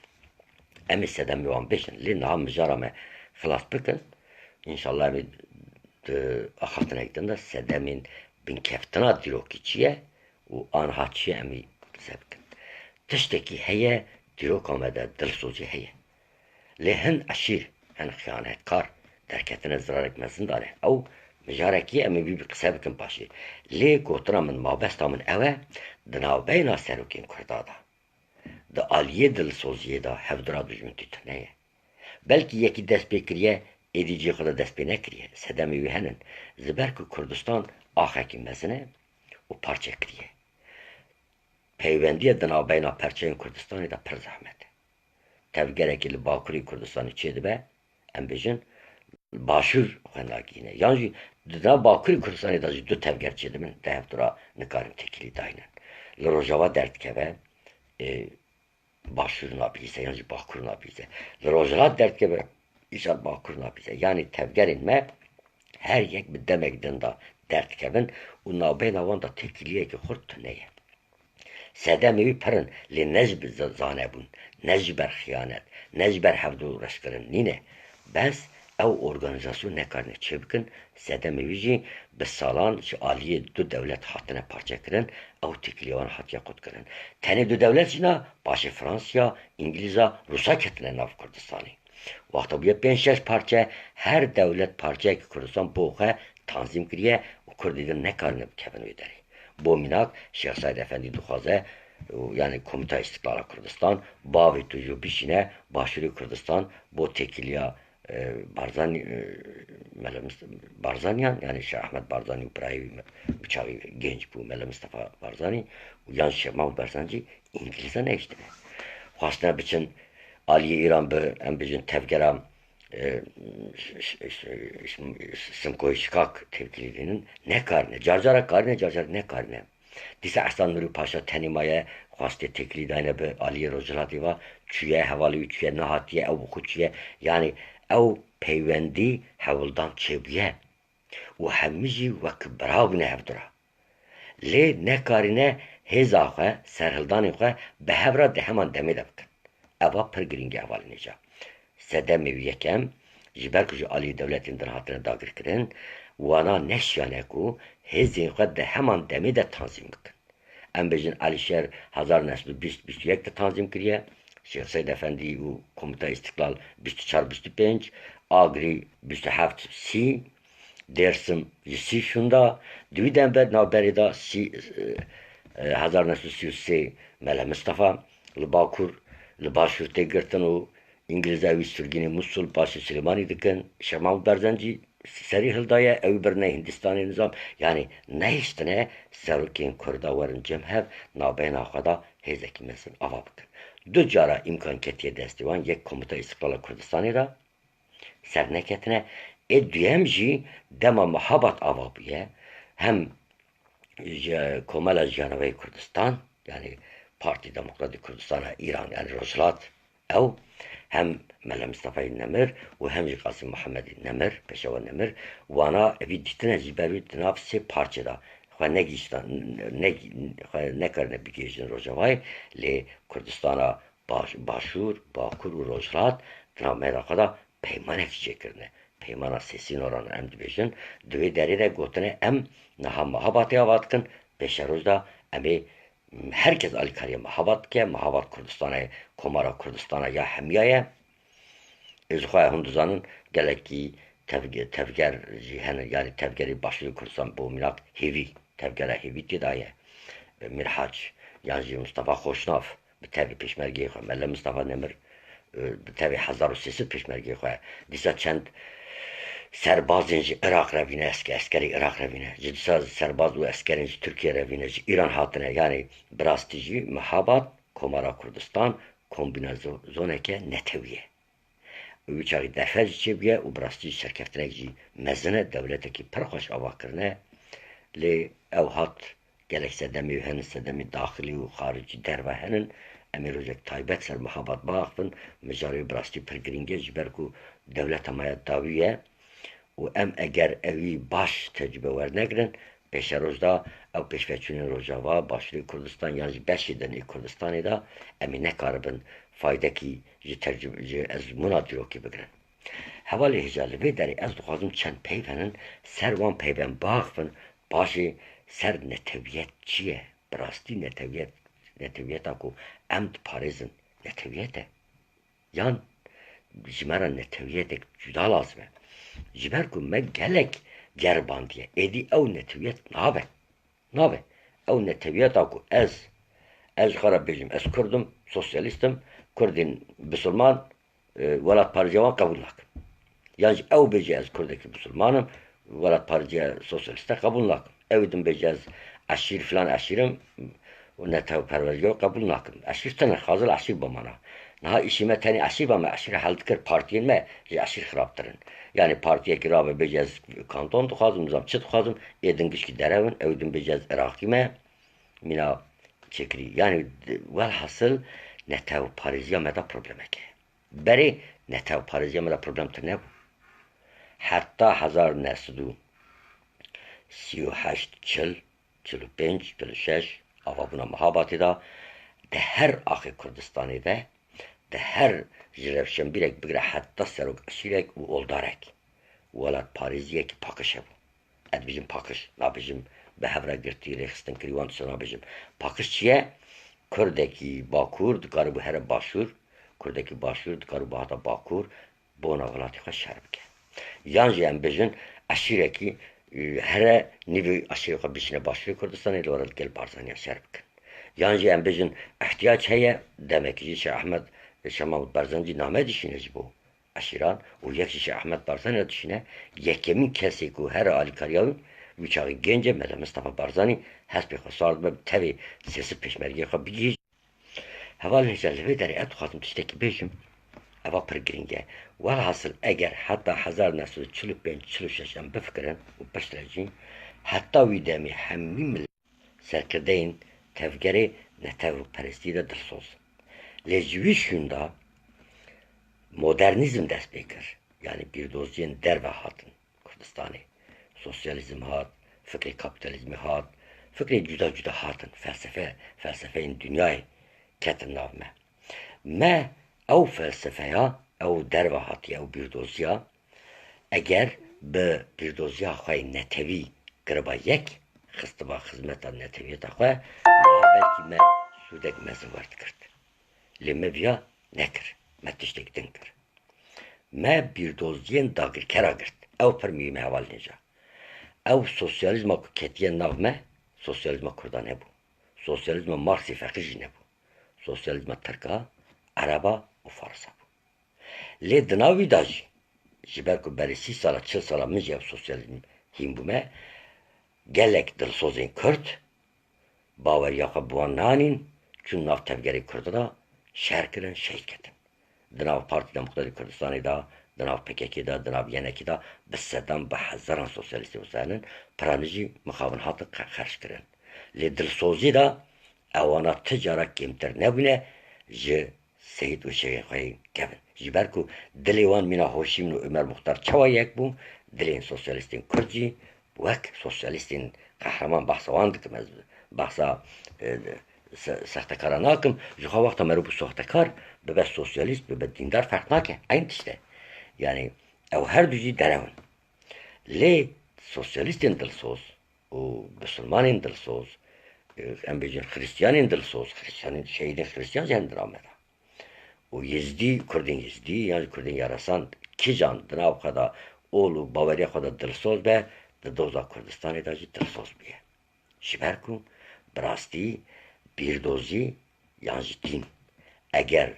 Em ê sedemê wan bêjin, lê niha mijara me xilas bikin. Înşallah em ê di axaftinek din de sedemên binkeftina dîrokî çi ye û aniha çi ye em ê qise bikin. Tiştekî heye, dîroka me de dilsozî heye. Lê hin eşîr, hin xiyanetkar derketine zirarek mezin dane. Ew mijarek ye, em ê wî bi qise bikin paşê. Lê gotina min, mabesta min ew e, di navbeyna serokên Kurda de, di aliyê dilsoziyê de hevdira dijmin tune ye. Belkî yekî dest pê kiriye, êdî cihê xwe de dest pê nekiriye. Sedemê wî henin. Ji ber ku Kurdistan axekî mezin e û parçe kiriye. Peywendiye di navbeyna perçeyên Kurdistanê de pir zehmet e. Tevgerekî li Bakurê Kurdistanê çêdibe, em bêjin, Başûr xwe nagihîne. Yan jî di nav Bakurê Kurdistanê de jî du tevger çêdibin, di hevdû re nikarin têkilî daynin. Li Rojava derdikeve, ê, Başûr nabihîze yan jî Bakur nabihîze. Li Rojhilat derdikeve, îşal Bakur nabihîze. Yanî tevgerên me her yek bi demek din de derdikevin û navbeyna wan de têkiliyeke xurt tune ye. Sedemê wî pir in, lê ne ji bi za-, zanebûn, ne ji ber xiyanet, ne ji ber hevdû reşkirin nîne. Bes ew organîzasyon nekarine çêbikin, sedemê wî jî bi salan ji aliyê du dewlet hatine parçekirin, ew têkiliya wan hatiye qutkirin. Tenê du dewlet jî na, paşê Fransiya, Îngilîza, Rûsa ketine nav Kurdistanê. Wexta bûye pênc şeş parçe, her dewlet parçeyekî Kurdistan bo xwe tanzîm kiriye û Kurdê din nekarine bikevin wê derê. Bo mînak, Şêx Seîd Efendî dixwaze, û, yani Komîta Îstiklala Kurdistan, bavê tu jû bişîne Başûrê Kurdistan bo têkiliya, e, Barzanî, e, Mele Mist-, Barzaniyan, yani Şêx Ehmed Barzanî û birayê wî me-, bi çaxî genç bû, Mele Mistefa Barzanî û yan Şêx Mahmûd Barzanî jî Îngilîza nehiştine. Xwestine biçin aliyê Îran bi, em bêjin, tevgera, e, ş-, ş-, ş-, ş-, Simkoyê Şikak tevkilî dînin, nekarine. Car cara karine, car cara nekarine. Dîsa Ehsan Nûrî Paşa tenê maye, xwestiye têkilî dayne bi aliyê Rojhilatê ve, çûye, hevalê wî çûye, nehatiye, ew bi xwe çûye. Yanî ew peywendî hewldan çêbûye û hemî jî wek bira bûne hevdû re. Lê nekarîne hêza xwe, serhildanên xwe bi hev re di heman demê de bikin. Eva pir girîng e hevalên hêja. Sedemê wî yekem, ji ber ku ji alî dewletên din hatine dagirkirin, wana neşiyane ku hêzên xwe di heman demê de tanzîm bikin. Em bêjin Elîşêr hezar neh sed û bîst bîst û yek de tanzîm kiriye, Şêx Seyd Efendî û Komîta Îstiklal bîst û çar bîst û pênc, Agirî bîst û heft sî, Dêrsim ji sî şûnda, di wî dember navberê de sî, e, e, hezar neh sed û sî û sê Mele Mistefa li Bakur, li Başûr tê girtin û Îngilîza wî sirgînê Musul, paşê Silêmanî dikin, Şêx Mahmûd Berzencî serî hildaye, ew birine Hindistanê nizam. Yanî nehiştine serokên Kurda werin cem hev, nabeyna xwe de hêzekî mezin ava bikin. Du cara îmkan ketiye destê wan, yek Komuta Îstiqlala Kurdistanê de serneketine, ê duyem jî dema Mehabat ava bûye, hem ji Komela Jiyanavayê Kurdistan, yanî Partî Demokratîk Kurdistan a Îran, yanî Rojhilat, ew hem Mele Mistefayê Nemir û hem jî Qasim Muhammedî Nemir, Pêşewa Nemir, wana evî dîtine jî ber wî di nav sê parçe de xwe negihîştin, ne, xwe nekarine bigihîjin Rojavayê, lê Kurdistana Baş-, Başûr, Bakur û Rojhilat di nav me de xwe de peymanek çêkirine. Peymana sê sînoran em dibêjin. Di wê derê de gotine, em niha Mehabatê ava dikin, pêşeroj de em ê her kes alîkariya Mehabat bike. Mehabat Kurdistana ye, Komara Kurdistana ya hemiya ye. Ê ji xwe hûn dizanin, gelekî tevge-, tevger jî hene, yanî tevgerê Başûrê Kurdistan, bo mînak Hêvî, tevgera Hêvî tê de ye. Mîrhac, yan jî Mistefa Xoşnav, bi tevî pêşmergeyê xwe, Mele Mistefa Nemir, e, bi tevî hezar û sê sed pêşmergeyê xwe. Dîsa çend serbazên ji Iraq re vîne, eske-, eskerê Iraq re vîne. Ji dîsa serbaz û eskerên ji Tirkiye re vîne, ji Îran hatine. Yanî bi rastî jî Mehabat, Komara Kurdistan, kombînezoneke netewî ye. Wî çaxî derfet jî çêbûye û bi rastî jî serkeftinek jî mezin e, dewletekî pir xweş ava kirine. Lê ew hat, gelek sedemê wî hene, sedemê daxilî û xaricî derve hene. Em ê rojek taybet ser Mehabat biaxivin. Mijarê wî bi rastî pir girîng e, ji ber ku dewleta me ya dawî ye û em eger ewî baş tecrûbe wernegirin, pêşeroj de ew pêşveçûnên Rojava, Başûrê Kurdistan yan jî beşê din ê Kurdistanê de em ê nekaribin faydekî ji tecrûb-, ji ezmûna dîrokê bigirin. Hevalê hêja, li vê derê ez dixwazim çend peyv henin, ser wan peyvên biaxivin, paşê ser netewiyet çi ye? Bi rastî netewiyet, netewiyeta ku em diparêzin, netewiyet e? Yan ji me re netewiyetek cuda lazim e? Ji ber ku me gelek geribandiye, êdî ew netewiyet nabe. Nabe. Ew netewiyeta ku ez, ez ji xwe re bêjim, ez Kurd im, sosyalîst im, Kurdên bisilman, e, welatparêziya wan qebûl nakim. Yan jî ew bêje, ez Kurdekî bisilman im, welatparêziya sosyalîste qebûl nakim. Ew din bêje, ez eşîr, filan eşîr im û netewperweriyê qebûl nakim. Eşîr tune, xazil eşîr bimana. Niha îşê me tenê eşîr be, me eşîr hel dikir, partiyên me ji eşîr xirabtir in. Yanî partiyekî rabe bêje, ez kanton dixwazim, nizam çi dixwazim, ê din gişkî derew in, ew din bêje, ez Iraqî me. Mîna çêkirî. Yanî, welhasil, netewparêziya me de problemek e. Berê netewparêziya me de problem tune bû. Heta hezar neh sed û sî û heşt, çil, çil û pênc, çil û şeş, avabûna Mehabatê de, di her axê Kurdistanê de, di her ji rewşenbîrek bigire heta serok eşîrek û oldarek, welatparêziyekî paqij hebû. Ez dibêjim paqij, nabêjim bi hev re girtî, rêxistin kirî, wan tişta nabêjim. Paqij çi ye? Kurdekî Bakur dikaribû here Başûr, Kurdekî Başûr dikaribû hata Bakur, bona welatê xwe şer bike. Yan jî em bêjin eşîrekî, e, here nîvê eşîrê xwe bişîne Başûrê Kurdistanê, li we re digel Barzaniya şer bikin. Yan jî em bêjin ihtiyac heye, demekî jî Şêx Ehmed, Şêx Mahmûd Barzanî jî name dişîne ji bo eşîran û yek jî Şêx Ehmed Barzanî re dişîne. Yekemîn kesê ku here alîkariya wî, wî çaxî genc e, Mele Mistefa Barzanî, hespê xwe sar dibe, bi tevê sê sed pêşmergeyê xwe bigihîje. Hevalên hêja, li vê derê ez dixwazim tiştekî bêjim, eva pir girîng e. Welhasil, eger heta hezar neh sed û çil û pênc, çil û şeş em bifikirin û piştre jî, heta wî demê hemî millet serkirdeyên tevgerê netewperestî de dilsoz in. Lê ji wî şûn de modernîzm dest pê kir. Yanî bîrdoziyên derve hatin Kurdistanê. Sosyalîzm hat, fikrê kapîtalîzmê hat, fikrê cuda cuda hatin. Felsefe, felsefeyên dinyayê ketin nav me. Me ew felsefeya, ew derve hatiye, ew bîrdoziya, eger bi bîrdoziya xwe yê netewî kiriba yek, xistiba xizmeta netewiyeta xwe, niha belkî me sûdek mezin werdigirt. Lê me viya nekir. Me tiştek din kir. Me bîrdoziyên dagirkera girt. Ew pir muhîm e, hevalên hêja. Ew sosyalîzma ku ketiye nav me, sosyalîzma Kurda nebû. Sosyalîzma Marksê Feqî jî nebû. Sosyalîzma Tirka, Ereba û Farisa bû. Lê di nav wî de jî Ji ber ku berî sî sala, çil sala min jî ev sosyalîzm hîn bûme, gelek dilsozên Kurd baweriya xwe bi wan nanîn, çûn nav tevgerê Kurda de şer kirin, şehîd ketin. Di nav Partî Demokratîk Kurdistanê de, di nav P K K de, di nav Y N K de bi sedan, bi hezaran sosyalîstên wisa henin, piranî jî mixabin hatin qe-, xerc kirin. Lê dilsozî de ewana ti cara kêmtir nebûne ji Seyîd û şêxên xwe yên kevin. Ji ber ku dilê wan mîna Hoşîm û Omer Muxtar çawa yek bû, dilên sosyalîstên Kurd jî wek sosyalîstên qehreman behsa wan dikim. Ez behsa, e, se-, sextekara nakim. Ji xwe wexta meriv bû sextekar, bibe sosyalîst, bibe dîndar ferq nake. Eyn tişt e. Yanî ew her du jî derew in. Lê sosyalîstên dilsoz û bisilmanên dilsoz, e, em bêjin xiristiyanên dilsoz, xiristiyanên, şehîdên xiristiyan jî hene di nav me de. Û Yêzdî, Kurdên Yêzdî yan jî Kurdên Yaresan kîjan di nav xwe de ol û baweriya xwe de dilsoz be, di doza Kurdistanê de jî dilsoz bûye. Ji ber ku bi rastî bîrdozî yan jî dîn, eger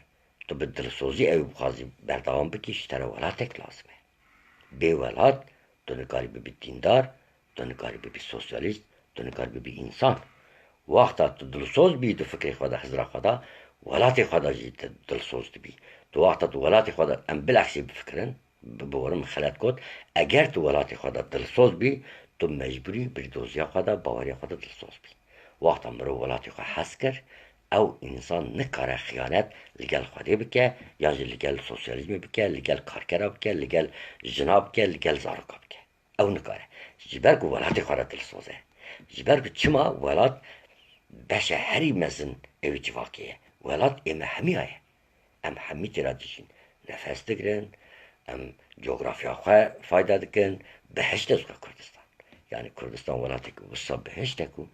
tu bi dilsozî ew bixwazî berdewam bikî, ji te re welatek lazim e. Bê welat tu nikarî bibî dîndar, tu nikarî bibî sosyalîst, tu nikarî bibî însan. Wexta tu dilsoz bî di fikrê xwe de, hizra xwe de, welatê xwe de jî tu dilsoz dibî. Tu wexta tu welatê xwe de, em bilexsî bifikirin, bi-, biborin min xelet got, eger tu welatê xwe de dilsoz bî, tu mecbûrî bîrdoziya xwe de, baweriya xwe de dilsoz bî. Wexta mirov welatê xwe hez kir, ew însan nikare xiyanet li gel Xwedê bike, yan jî li gel sosyalîzmê bike, li gel karkera bike, li gel jina bike, li gel zaroka bike. Ew nikare. Ji ber ku welatê xwe re dilsoz e. Ji ber ku çima welat beşe herî mezin ê wî civakê ye. Welat ê me hemiya ye. Em hemî tê re dijîn. Nefes digirin, em cografya xwe fayda dikin, bihişt e ji xwe Kurdistan. Yanî Kurdistan welatek wisa bihişt e ku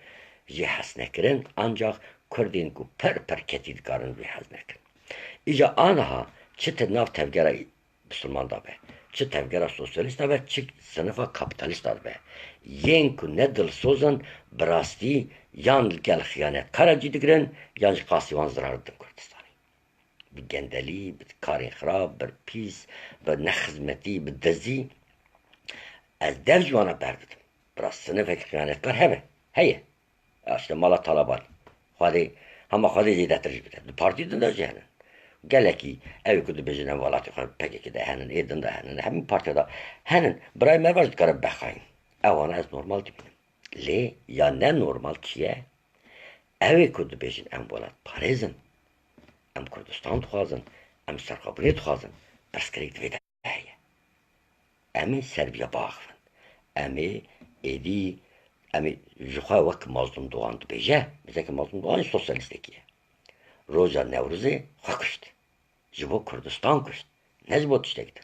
jê hez nekirin, ancax Kurdên ku pir pir ketî dikarin wê hez nekin. Îca aniha çi di nav tevgera bisilman de be, çi tevgera sosyalîst de be, çi sinifa kapîtalîst de be, yên ku ne dilsoz in, bi rastî yan li gel xiyanetkara cî digirin, yan jî qasî wan zirar didin Kurdistanê. Bi gendelî, bi karên xirab, bi pîs, bi nexizmetî, bi dizî. Ez dev ji wana berdidim. Bi rast sinifek xiyanetkar hebe, heye. Ya işte mala Taleban. Xwedê, hema Xwedê zêdetir jî bide. Di partî din de jî henin. Gelekî ew ê ku dibêjin em welatê xwe P K K de henin, ê din de henin, hemî partiya de henin. Birayê me baş dikare bexayîn. Ewana ez normal dibînim. Lê ya ne normal çi ye? Ew ê ku dibêjin em welatparêz in, em Kurdistan dixwazin, em serxwebûnê dixwazin, pirsgirêk di vê de heye. Em ê ser vîya biaxivin. Em ê êdî, em ê ji xwe wek Mazlûm Dogan dibêje, mesela ke Mazlûm Dogan jî sosyalîstekî ye. Roja Newrozê xwe kuşt. Ji bo Kurdistan kuşt. Ne ji bo tiştek din.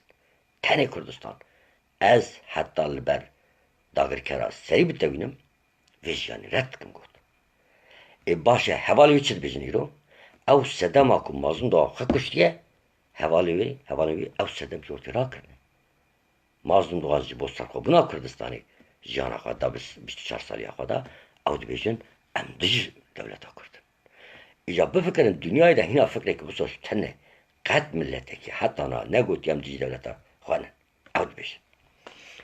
Tenê Kurdistan. Ez heta li ber dagirkera serî bitewînim, vê jiyanî red dikim got. Ê baş e, hevalê wî çi dibêjin îro? Ew sedema ku Mazlûm Dogan xwe kuştiye, hevalê wê, hevalên wî ew sedem ji ortê rakirine. Mazlûm Dogan ji bo serxwebûna Kurdistanê jiyana xwe da, bîst û çar saliya xwe da, ew dibêjin em dijî dewleta Kurd in. Îja bifikirin, dinyayê de hîna fikreke wisa ji tune qet miletekî heta niha negotiye em dijî dewleta xwe ne. Ew dibêjin.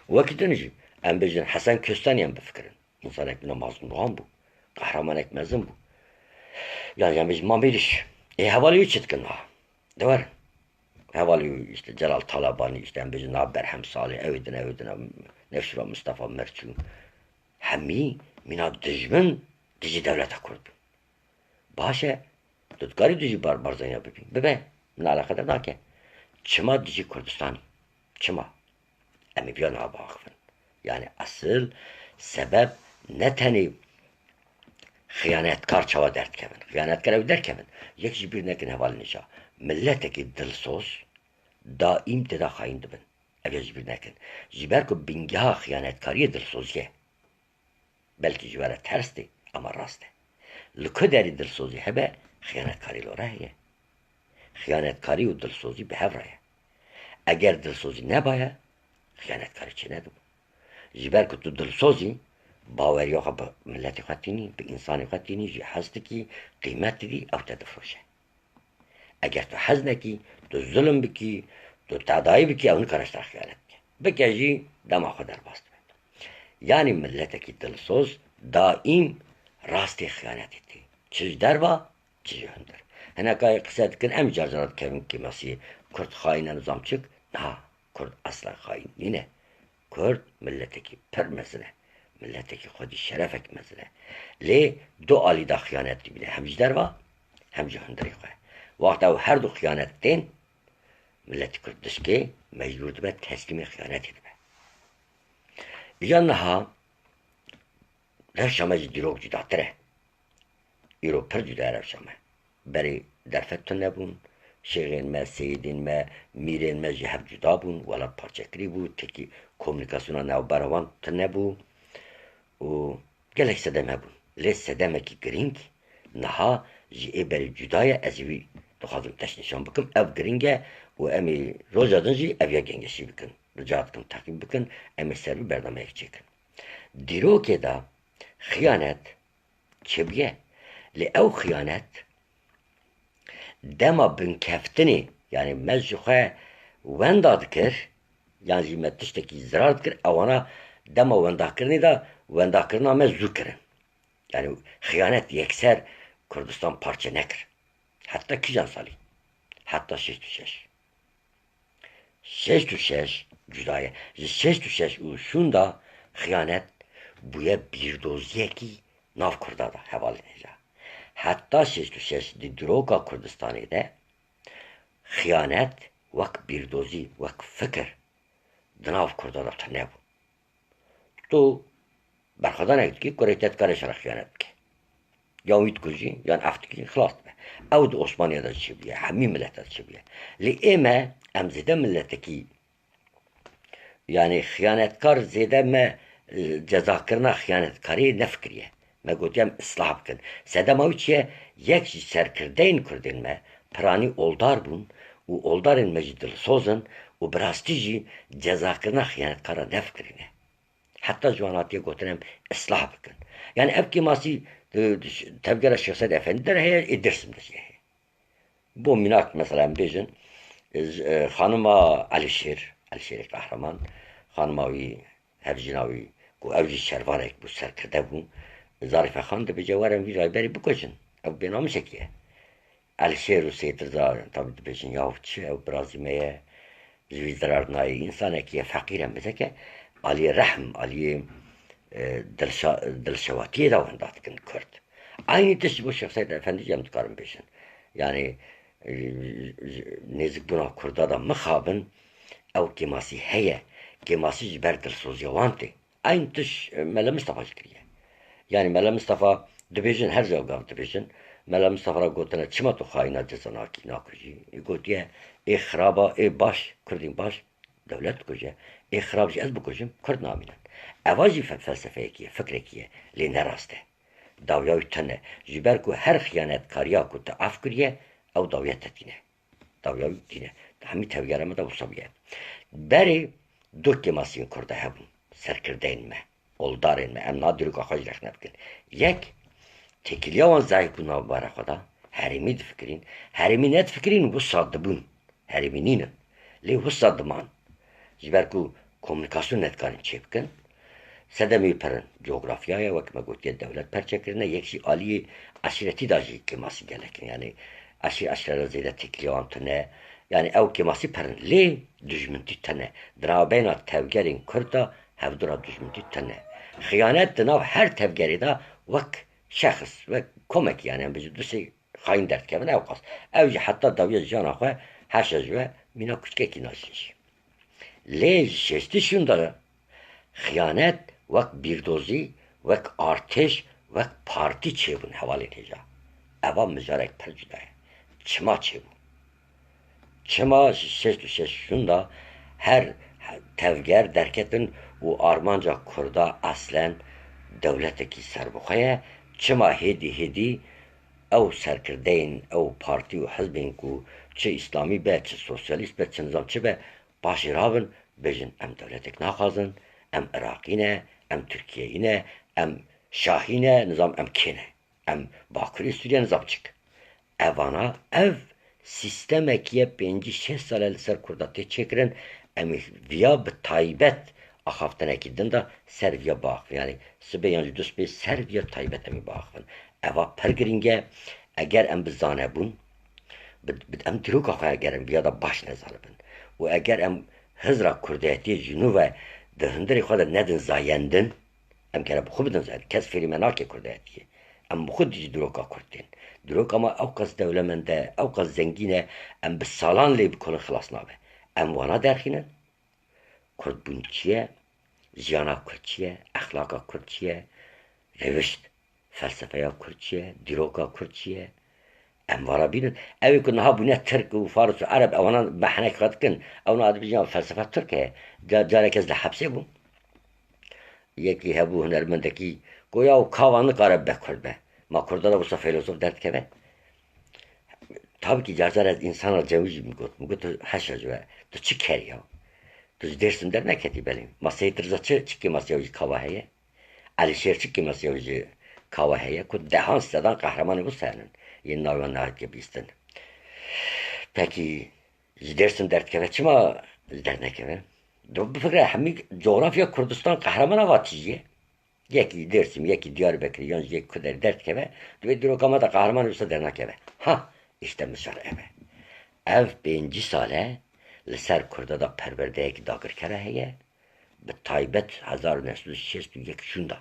Wekî din jî em bêjin Hesen Köstenî em bifikirin. Însanek bîna Mazlûm Dogan bû. Qehremanek mezin bû. Yan jî em bêjin Mam Êrîş. Ê hevalê wî çi dikin niha? De werin. Hevalê wî işte Celal Talebanî, işte em bêjin niha Berhem Salih, ew ê din, ew ê din, Nêçîrvan Mistefa, Mirçû. Hemî mîna dijmin dijî dewleta Kurd bûn. Baş e, tu dikarî dijî Bar-, Barzanî bibî. Bibe, min eleqedar nake. Çima dijî Kurdistanî? Çima? Em ê viya niha biaxivin. Yanî esil sebeb ne tenê xiyanetkar çawa derdikevin. Xiyanetkar ew derkevin. Yek ji bîr nekin hevalên hêja. Miletekî dilsoz daîm tê de xayîn dibin. Ev ê ji bîr nekin. Ji ber ku bingeha xiyanetkariyê dilsozî ye. Belkî ji we re ters tê, ama rast e. Li ku derî dilsozî hebe, xiyanetkarî li we re heye. Xiyanetkarî û dilsozî bi hev re ye. Eger dilsozî nebaye, xiyanetkarî çênedibû. Ji ber ku tu dilsoz î, baweriya xwe bi miletê xwe tînî, bi însanê xwe tînî, jê hez dikî, qîmet didî, ew te difiroşe. Eger tu hez nekî, tu zulm bikî, Tu tedayî bikî, ew nikare ji te re xiyanet bike. Bike jî dema xwe derbas dibe. Yanî miletekî dilsoz daîm rastê xiyanetê tê. Çi ji derva, çi ji hundir. Hineka qise dikin, em car cara dikevin kêmasiyê. Kurd xayîn e, nizam çik? Na, Kurd eslen xayîn nîne. Kurd miletekî pir mezin e. Miletekî xwedî şerefek mezin e. Lê du alî de xiyanet dibîne. Hem ji derva, hem ji hundirê xwe. Wexta ew her du xiyanet tên, miletî Kurd dişkê, mecbûr dibe, teslîmê xiyanetê dibe. Ya niha rewşa me ji dîrok cudatir e. Îro pir cuda ye rewşa me. Berê derfet tune bûn, şêxên me, seyidên me, mîrên me ji hev cuda bûn, welat parçekirî bû, tekî komunîkasyona navbera wan tune bû û gelek sedem hebûn. Lê sedemekî girîng niha ji ê berê cuda ye, ez ê wî dixwazim teşnîşan bikim. Ev girîng e û em ê roja din jî ev ya gengeşî bikin. Rica dikim teqîb bikin, em ê ser vî bernameyek çêkin. Dîrokê de xiyanet çêbûye. Lê ew xiyanet dema binkeftinê, yanî me ji xwe wenda dikir, yan jî me tiştekî zirar dikir, ewana dema wendakirinê de wendakirina me zû kirin. Yanî xiyanet yekser Kurdistan parçe nekir. Heta kîjan salî? Heta şêst û şeş. Şêst û şeş cuda ye. Ji şêst û şeş û şûnda xiyanet bûye bîrdoziyekî nav Kurda de, hevalên hêja. Heta şêst û şeş di dîroka Kurdistanê de xiyanet wek bîrdozî, wek fikir di nav Kurda de tune bû. Tu berxwedanek dikî, kurê te dikare ji re xiyanet bike. Yan wî dikujî, yan ev dikî, xilas dibe. Ew di Osmaniye de çêbûye, hemî mileta de çêbûye. Lê ê me, em zêde miletekî, yanî xiyanetkar zêde me, e, cezakirina xiyanetkariyê nefikiriye. Me gotiye em islah bikin. Sedema wî çi ye? Yek ji serkirdeyên Kurdên me piranî oldar bûn û oldarên me jî dilsoz in û bi rastî jî cezakirina xiyanetkara nefikirîne. Heta ji wan hatiye gotin em islah bikin. Yanî ev kêmasî, e, tevgera Şêx Seîd Efendî de heye, ê Dêrsim de jî heye. Bo mînak mesela em bêjin, e, j-, e, xanima Elîşêr, Elîşêrê Qehreman, xanima wî, hevjîna wî, ku ew jî şervanek bû, serkirde bû, Zarîfe Xan dibêje, werin vî rayberî bikujin. Ew bênamişekî ye. Elîşêr û Seyîd Riza, tabî dibêjin, yaw çi, ew birazî me ye, ji wî zirar nayê, însanekî ye, feqîr e, mizek e, aliyê rehm, aliyê, e, dilşa-, dilşewatiyê de wenda dikin Kurd. Eynî tişt ji bo Şêx Seîd Efendî jî em dikarin bêjin. Yanî, e, ji nêzikbûna Kurda de mixabin, ew kêmasî heye. Kêmasî ji ber dilsoziya wan tê. Eyn tişt, e, Mele Mistefa jî kiriye. Yanî Mele Mistefa dibêjin, her caw gav dibêjin, Mele Mistefa re gotine, çima tu xayîna ceza nakî, nakujî? Ê gotiye, ê xiraba, ê baş, Kurdên baş dewlet dikuje. Ê xirab jî ez bikujim, Kurd namînin. Eva jî fe-, felsefeyekî ye, fikrekî ye, lê ne rast e. Dawiya wî tune. Ji ber ku her xiyanetkariya ku tu af kiriye, ew dawiya te tîne. Dawiya wî tîne. Hemî tevgera me de wisa bûye. Berê du kêmasiyên Kurda hebûn. Serkirdeyên me, oldarên me. Em niha dîroka xwe jî rexne bikin. Yek, têkiliya wan zehîf bû navbera xwe de. Herêmî difikirîn. Herêmî nedifikirîn, wisa dibûn. Herêmî nînin. Lê wisa diman. Ji ber ku komunîkasyon nedikarîn çêbikin. Sedemê pir in. Cografya ye, wek me gotiye, dewlet perçe kirine, yek jî aliyê eşîretî de jî kêmasî gelek in. Yanî eşî-, eşîreta zêde têkiliya wan tune. Yanî ew kêmasî pir in. Lê dijmintî tune. Di navbeyna tevgerên Kurd de hevdu re dijmintî tune. Xiyanet di nav her tevgerê de wek şexs, wek komekî, yanî em bêjin du sê xayîn derdikevin, ewqas. Ew jî heta dawiya jiyana xwe heşa ji we mîna kuçkekî najî jî. Lê ji şêştî şûnda xiyanet wek bîrdozî, wek artêş, wek partî çêbûn hevalên hêja. Eva mijarek pir cuda ye. Çima çêbû? Çima ji şêşt û şeş şûnda her tevger derketin û armanca Kurda eslen dewletekî serbixwe ye? Çima hêdî hêdî ew serkirdeyên, ew partî û hizbên ku çi îslamî be, çi sosyalîst be, çi nizam çi be, paşê rabin, bêjin, em dewletek naxwazin, em Iraqî ne, em Tirkiyeyî ne, em şahî ne, nizam em kê ne? Em Bakurê Sûriye, nizam çik? Evana, ev Sîstemekî ye pêncî şêst sal e li ser Kurda tê çêkirin, em ê viya bi taybet axaftinekî din de ser viya biaxivin. Yanî sibê yan jî dusibê ser viya taybet em ê biaxivin. Eva pir girîng e. Eger em bi zanebûn, bi, bi, em dîroka xwe eger em viya de baş nezanibin û eger em hizra kurdayetiyê ji nû ve di hundirê xwe de nedin zayendin, em gere bi xwe bidin zayendin. Kes fêrî me nake kurdayetiyê. Em bi xwe jî dîroka kurd tên. Dîroka me ewqas dewlemend e, ewqas zengîn e, em bi salan lê bikolin xilas nabe. Em wana derxînin. Kurdbûn çi ye? Jiyana kurd çi ye? Exlaka kurd çi ye? Rewişt, felsefeya kurd çi ye? Dîroka kurd çi ye? Em vana bînin. Ew ê ku niha bûne tirk û faris û ereb, ewana mehnek xwe dikin. Ewana dibêjin ya felsefe tirk e. Ca-, carek ez li hepsê bûm. Yekî hebû hunermendekî, goya û kava nikare be kurd be. Ma kurda de wisa feylesof derdikeve? Tabii ki car car ez însana cewî jî min got. Min got, "Tu heşa ji we, tu çi kerî ya? Tu ji Dêrsim derneketî belê." Ma Seyîd Riza çi, çi kêmasiya wî ji kava heye? Elîşêr çi kêmasiya wî ji kava heye? Ku dehan sedan qehremanê wisa henin. Yên navê wan nehatiye bîstin. Pekî ji Dêrsim derdikeve, çima ji dernekeve? Tu bifikire hemî cografya Kurdistan qehremana va tijî ye. Yekî Dêrsim, yekî Diyarbekir, yan jî yekî ku derî derdikeve, di vê dîroka me de qehremanê wisa dernakeve. Ha, îşte misal ev e. Ev pêncî sal e li ser Kurda de perwerdeyekî dagirkere heye, bi taybet hezar û neh sed û şêst û yek şûnda.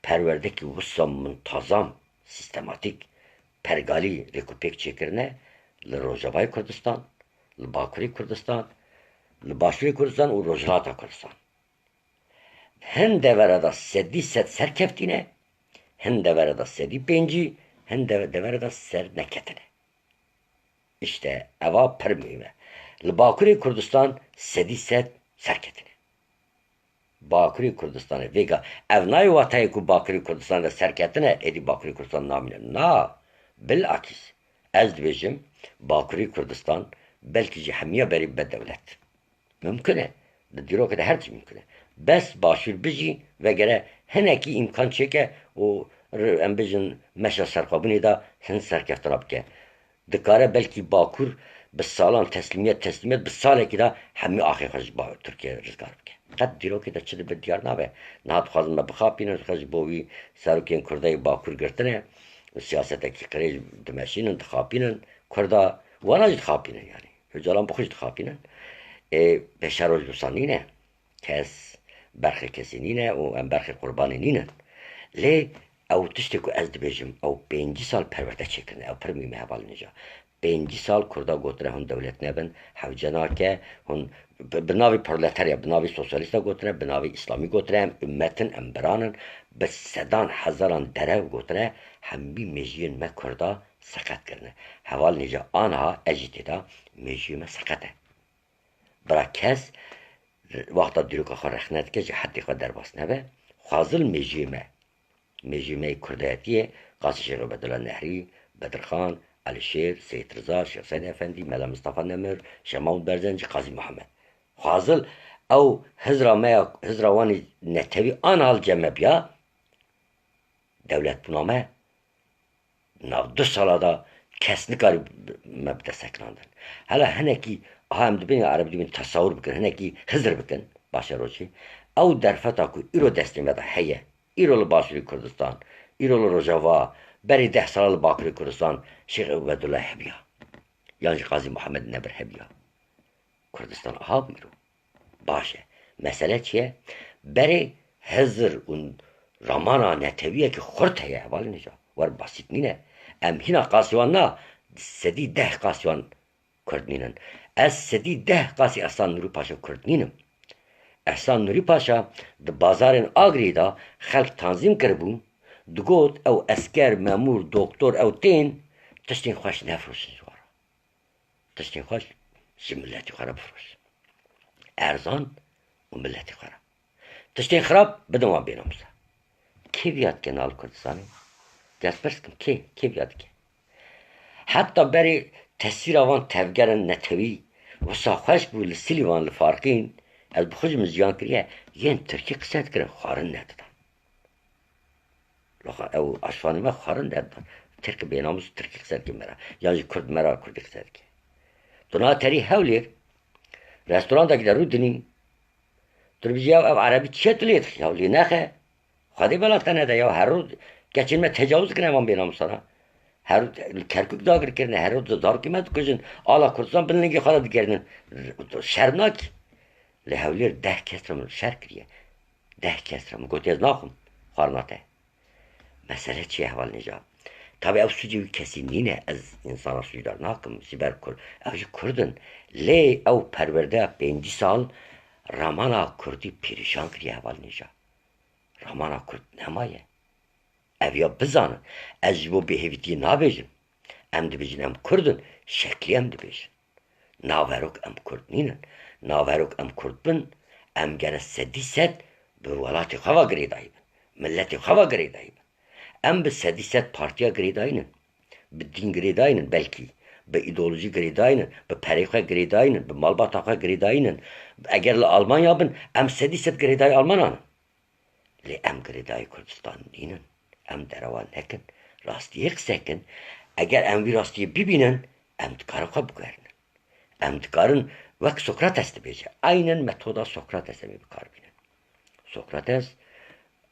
Perwerdekî wisa muntazam, sîstematîk, pergalî rêkûpêk çêkirine li Rojavayê Kurdistan, li Bakurê Kurdistan, li Başûrê Kurdistan û Rojhilata Kurdistan. Hin devera de sedî sed serkeftî ne, hin devera de sedî pêncî, hin de-, devera de serneketine. Îşte, eva pir muhîm e. Li Bakurê Kurdistan sedî sed serketine. Bakurê Kurdistanê vêga, ev nayê wateyê ku Bakurê Kurdistan de serketine, êdî Bakurê Kurdistan namîne. Na, bilakîs. Ez dibêjim, Bakurê Kurdistan belkî jî hemiya berê bibe dewlet. Mimkun e. Di dîrokê de her tişt mimkun e. Bes Başûr bijî, vegere hinekî îmkan çêke û r-, em bêjin meşa serxwebûnê de hin serkeftina bike. Dikare belkî Bakur bi salan teslîmiyet, teslîmiyet, bi salekî de hemî axê xwe ji ba-, Tirkiye rizgar bike. Qet dîrokê de çi dibe diyar nabe. Niha dixwazin me bixapînin, xwe ji bo wî serokên Kurda yê Bakur girtine û siyasetekî qirêj dimeşînin, dixapînin. Kurda wana jî dixapînin yanî. Ocalan bi xwe jî dixapînin. Ê, pêşeroj wisa nîne. Kes berxê kesî nîne û em berxê qurbanê nînin. Lê ew tiştê ku ez dibêjim, ew pêncî sal perwerde çêkirine, ew pir muhîm e hevalên hêja. Pêncî sal Kurda gotine hûn dewlet nebin, hewce nake, hûn bi, bi navê proletarya, bi navê sosyalîsta gotine, bi navê îslamî gotine, em ummet in, em biran in, bi sedan hezaran derew gotine, hemî mêjiyên me Kurda seqet kirine. Hevalên hêja, aniha ez jî tê de, mêjiyê me seqet e. Bira kes wexta dîroka xwe rexne dike, ji hetê xwe derbas nebe. Xwazil mêjiyê me, mêjiyê me yê kurdayetiyê, qasî Şêx Ubedullah Nehrî, Bedirxan, Elîşêr, Seyîd Riza, Şêx Seîd Efendî, Mela Mistefa Nemir, Şêx Mahmûd Berzencî, Qazî Mihemed. Xwazil ew hizra me ya, hizra wan ê netewî aniha li cem me biya, dewletbûna me nav du sala de kes nikarî me bide sekinandin. Hela hinekî, aha em dibên ya ereb dibên tesawur bikin, hinekî hizir bikin, baş e rojê. Ew derfeta ku îro destê me de heye, îro li Başûrê Kurdistan, îro li Rojava, berê deh sala li Bakurê Kurdistan Şêx Ubedullah hebiya. Yan jî Qazî Muhammed Nebir hebiya. Kurdistan aha bû îro. Baş e. Mesele çi ye? Berê hizir û ramana netewiyekî xurt heye hevalên hêja. Wer basît nîne. Em hîna qasî wan na, sedî deh qasî wan Kurd nînin. Ez sedî deh qasî Ehsan Nûrî Paşa Kurd nînim. Ehsan Nûrî Paşa di bazarên Agirî de xelk tanzîm kiribû, digot, ew esker, memûr, doktor, ew tên tiştên xweş nefiroşin ji wan re. Tiştên xweş ji miletî xwe re bifiroşin. Erzan û miletî xwe re. Tiştên xirab bidin wan bênamusa. Kê viya dike nal Kurdistanê? Ez pirs dikim, kê? Kê viya dike? Heta berê tesîra van tevgerên netewî wisa xweş bû li Silîvan, li Farqîn, ez bi xwe jî min jiyan kiriye, yên Tirkî qise dikirin, xwarin nedidan. Loxa ew aşvanê me xwarin nedidan. Tirk bênamûs Tirkî qise dike me re. Yan jî Kurd me re Kurdî qise dike. Tu na terî Hewlêr, restorantekî de rûdinî, tu dibêjî, "Ya ev erebî çi ye tu lê dixî? Ya lê nexe." Xwedê bela te nede ya, her roj keçên me tecawuz dikin evan bênamûsana. Her li Kerkûk dagir kirine, her roj zarokê me dikujin, ala Kurdistan bin lingê xwe de digerînin. Şerm nakî. Li Hewlêr deh kes re min şer kiriye. Deh kes re min gotiye, "Ez naxwim xwarina te." Mesele çi ye hevalên hêja? Tabî ew sûcê wî kesî nîne, ez însana sûcdar nakim, ji ber Kurd, ew jî Kurd in. Lê ew perwerdeya pêncî sal ramana Kurdî pîrîşan kiriye hevalên hêja. Ramana Kurd nemaye. Ev ya bizanin. Ez ji bo bêhêvîtiyê nabêjim. Em dibêjin em Kurd in, şeklî em dibêjin. Naverok em Kurd nînin. Naverok em Kurd bin, em gere sedî sed bi welatê xwe ve girêdayî bin. Miletê xwe ve girêdayî bin. Em bi sedî sed partiya girêdayî nin. Bi dîn girêdayî nin belkî. Bi îdeolojî girêdayî nin. Bi perê xwe girêdayî nin. Bi malbata xwe girêdayî nin. Eger li Almanya bin, em sedî sed girêdayî Almanan in. Lê em girêdayî Kurdistan nînin. Em derewa nekin. Rastiyê qise kin. Eger em vî rastiyê bibînin, em dikarin xwe biguherînin. Em dikarin wek Sokrates dibêje. Aynen metoda Sokrates em ê bi kar bînin. Sokrates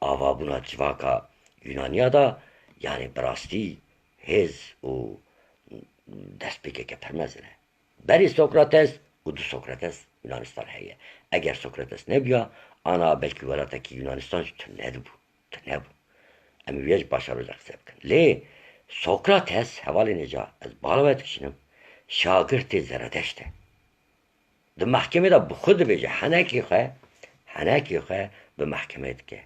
avabûna civaka Yunaniya da, yanî bi rastî hêz û destpêkeke pir mezin e. Berî Sokrates û du Sokrates Yunanistan heye. Eger Sokrates nebiya, ana belkî welatekî Yunanistan jî tune dibû. Tune bû. Em ê vê ji paşeroja qise bikin. Lê Sokrates, hevalên hêja, ez bala we dikişînim, şagirtê Zeredeşt e. Di mehkemê de bi xwe dibêje, henekê xwe, henekê xwe bi mehkemê dike.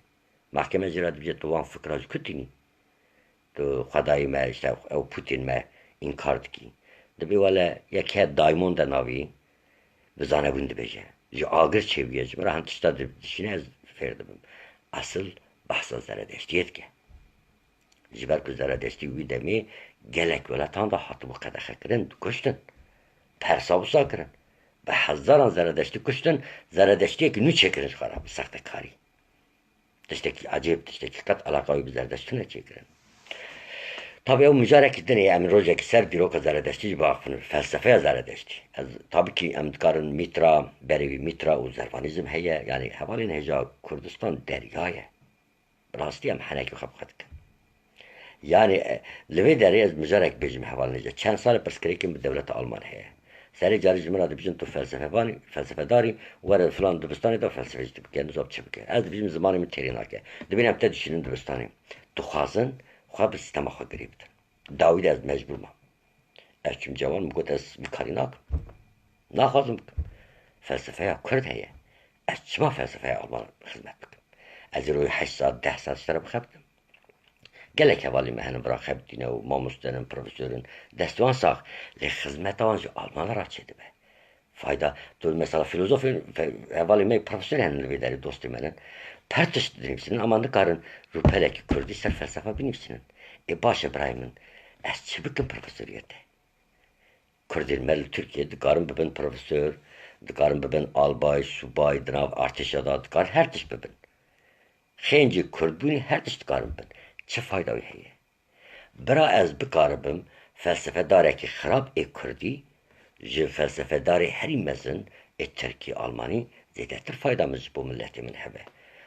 Mehkeme jê re dibêje, "Tu wan fikra ji ku tînî? Tu xwedayî me, işte ew Putin me înkar dikî." Dibê, "Wele yek heye Daymon de navî, bi zanebûn dibêje. Ji agir çêbûye, ji min re hin tişta di-, dişîne ez fêr dibim." Esil behsa Zeredeştiyê dike. Ji ber ku Zeredeştî wî demê gelek weletan de hatibû qedexekirin, dikuştin. Persa wisa kirin. Bi hezaran Zeredeştî kuştin, Zeredeştiyekî nû çêkirin ji xwe re bi sextekarî. Tiştekî ecêb, tiştekî qet eleqa wî bi Zeredeştî neçêkirin. Tabî ew mijarekî din e, em rojekî ser dîroka Zeredeştî jî biaxivin, felsefeya Zeredeştî. Ez, tabî kî em dikarin Mîtra, berê wî Mîtra û Zervanîzm heye, yanî hevalên hêja Kurdistan derya ye. Bi rastî em henekî xwe bi xwe dikin. Yanî, e, li vê derê ez mijarek bêjim hevalên hêja. Çend sal e pirsgirêkên bi dewleta Alman heye. Serê carî ji min re dibêjin, "Tu felsefevanî, felsefedarî, were filan dibistanê de felsefecî bike, nizam çi bike." Ez dibêjim, "Zimanê min têrê nake." Dibînim em te dişînin dibistanê. Dixwazin xwe bi sîstema xwe girê bidin. Dawî de ez mecbûr mam. Ez çûm cewan, min got, "Ez vî karî nakim. Naxwazim bikim. Felsefeya Kurd heye. Ez çima felsefeya Alman xizmet bikim? Ez ê rojê heşt saet, deh saet ji te re bixebitim?" Gelek hevalên me hene vira xebitîne û mamoste ne, profesor in. Destê wan sax. Lê xizmeta wan ji Almana re çêdibe. Fayda, tu mesela filozofên, fe-, hevalên me profesorê hene li vê derê, dostê me ne. Her tişt dinivîsînin, ama nikarin rûpelekî kurdî ser felsefa binivîsînin. Ê baş e birayê min, ez çi bikim profesoriyê te? Kurdên me li Tirkiyê dikarin bibin profesor, dikarin bibin albay, subay, di nav artêşa de dikarin her tişt bibin. Xêncê kurdbûnê her tişt dikarin bibin. Çi fayda wî heye? Bira ez bikaribim felsefedarekî xirab ê kurdî ji felsefedarê herî mezin ê tirkî, almanî zêdetir fayda min ji bo miletê min hebe.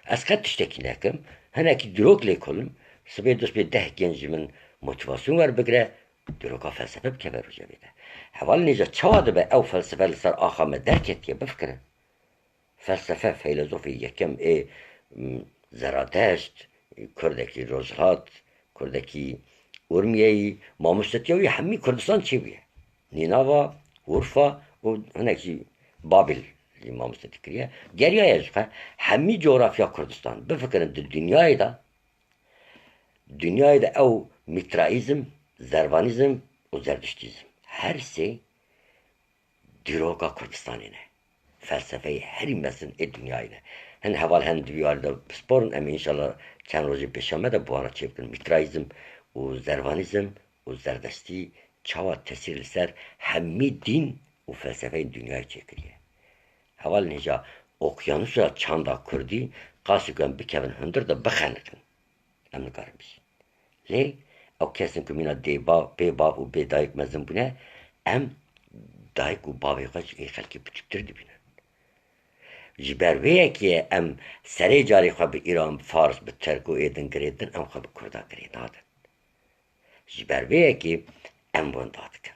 Ez qet tiştekî nekim, hinekî dîrok lêkolim, sibê dust pê deh genc ji min motîvasyon werbigire, dîroka felsefe bikeve rojevê de. Hevalên hêja, çawa dibe ew felsefe li ser axa me derketiye, bifikirin. Felsefe, feylezofê yekem ê, m, Zeradeşt, kurdekî Rojhilat, kurdekî Urmiyeyî, mamostetiya wî hemî Kurdistan çêbûye. Nînava, Urfa û hinek jî Babil jî mamostetî kiriye. Geriyaye ji xwe hemî cografya Kurdistan. Bifikirin di dinyayê de, dinyayê de ew Mîtraîzm, Zervanîzm û Zerdiştîzm. Her sê dîroka Kurdistanê ne. Felsefeyê herî mezin ê dinyayê ne. Hin heval hen di vî warî de pisporin, em ê înşallah çend rojê pêşiya me de bi wan re çêbikin. Mîtraîzm û Zervanîzm û Zerdeştî çawa tesîr li ser hemî dîn û felsefeyên dinyayê çêkiriye. Hevalên hêja, okyanusa çanda kurdî qasî ku em bikevin hundir de bixeniqin. Em nikarin bijîn. Lê Ew kesên ku mîna dê ba-, bê bav û bê dayik mezin bûne, em dayik û bavê xwe ji ê xelkê biçûktir dibînin. Ji ber vê yekê em serê carê xwe bi Îran, bi Fars, bi Tirk û ê din girê din, em xwe bi Kurda girê nadin. Ji ber vê yekê em wenda dikin.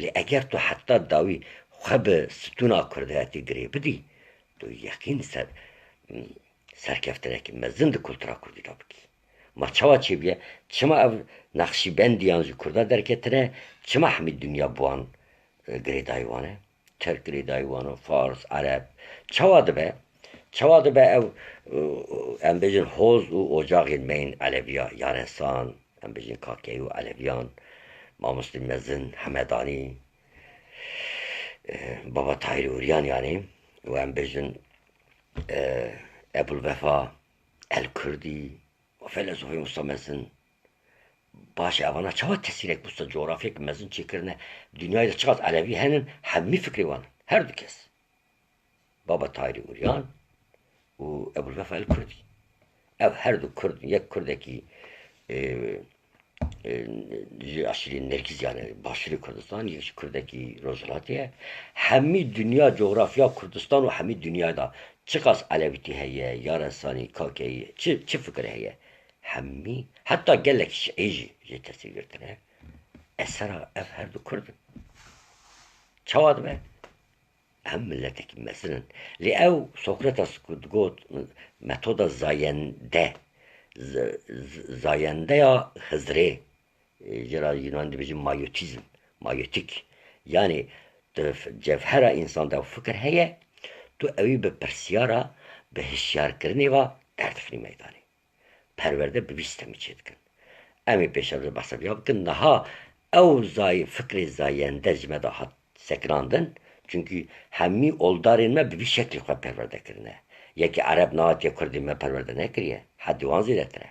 Lê eger tu heta dawî xwe bi stûna kurdayetî girê bidî, tu yeqîn ser, serkeftinekî mezin di kultura kurdî de bikî. Ma çawa çêbûye? Çima ev Nexşîbendiyan ji kurda derketine? Çima hemî dinya bi wan, e, girêdayî wan e? Tirk girêdayî wan e, Fars, Ereb. Çawa dibe? Çawa dibe ew, e, em bêjin hoz û ocaxên me yên Eleviya, Yaresan, em bêjin Kakeyî û Eleviyan, Mamostê Mezin, Hemedanî, e, Baba Tahîrê Uryan, yanî, û em bêjin, e, Ebul Vefa El Kurdî, û felesofê wisa mezin. Baş e, evana çawa tesîrek wisa cografyek mezin çêkirine? Dinyayê de çiqas Elevî henin, hemî fikrê wan in. Her du kes. Baba Tahîrê Uryan û Ebul Vefa El Kurdî. Ev her du Kurd in. Yek Kurdekî, e, e, ji eşîrê Nergîz, yani Başûrê Kurdistan, yek jî Kurdekî Rojhilatê ye. Hemî dinya, cografya Kurdistan û hemî dinyayê de çiqas Elewîtî heye, Yaresanî, Kakeyî, çi, çi fikir heye? Hemî, heta gelek şiî jî jê tesîr girtine. Esera ev her du Kurd in. Çawa dibe? Em miletekî mezin in. Lê ew Sokrates ku digot, metoda zayende, z-, z-, zayendeya Xizirê, e, jê re Yunanî dibêjin mayotîzm, mayotîk. Yanî di f-, cevhera însan de ew fikir heye, tu ewî bi pirsiyara, bi hişyarkirinê ve derdixînî meydanê. Perwerde bi vî stemî çêdikin. Em ê pêşerojê behsa viya bikin. Niha ew zay-, fikrê zayende ji me de hat sekinandin. Çunkî hemî oldarên me bi vî şeklî xwe perwerde kirine. Yekî Ereb nehatiye Kurdê me perwerde nekiriye. Hedê wan zêdetir e.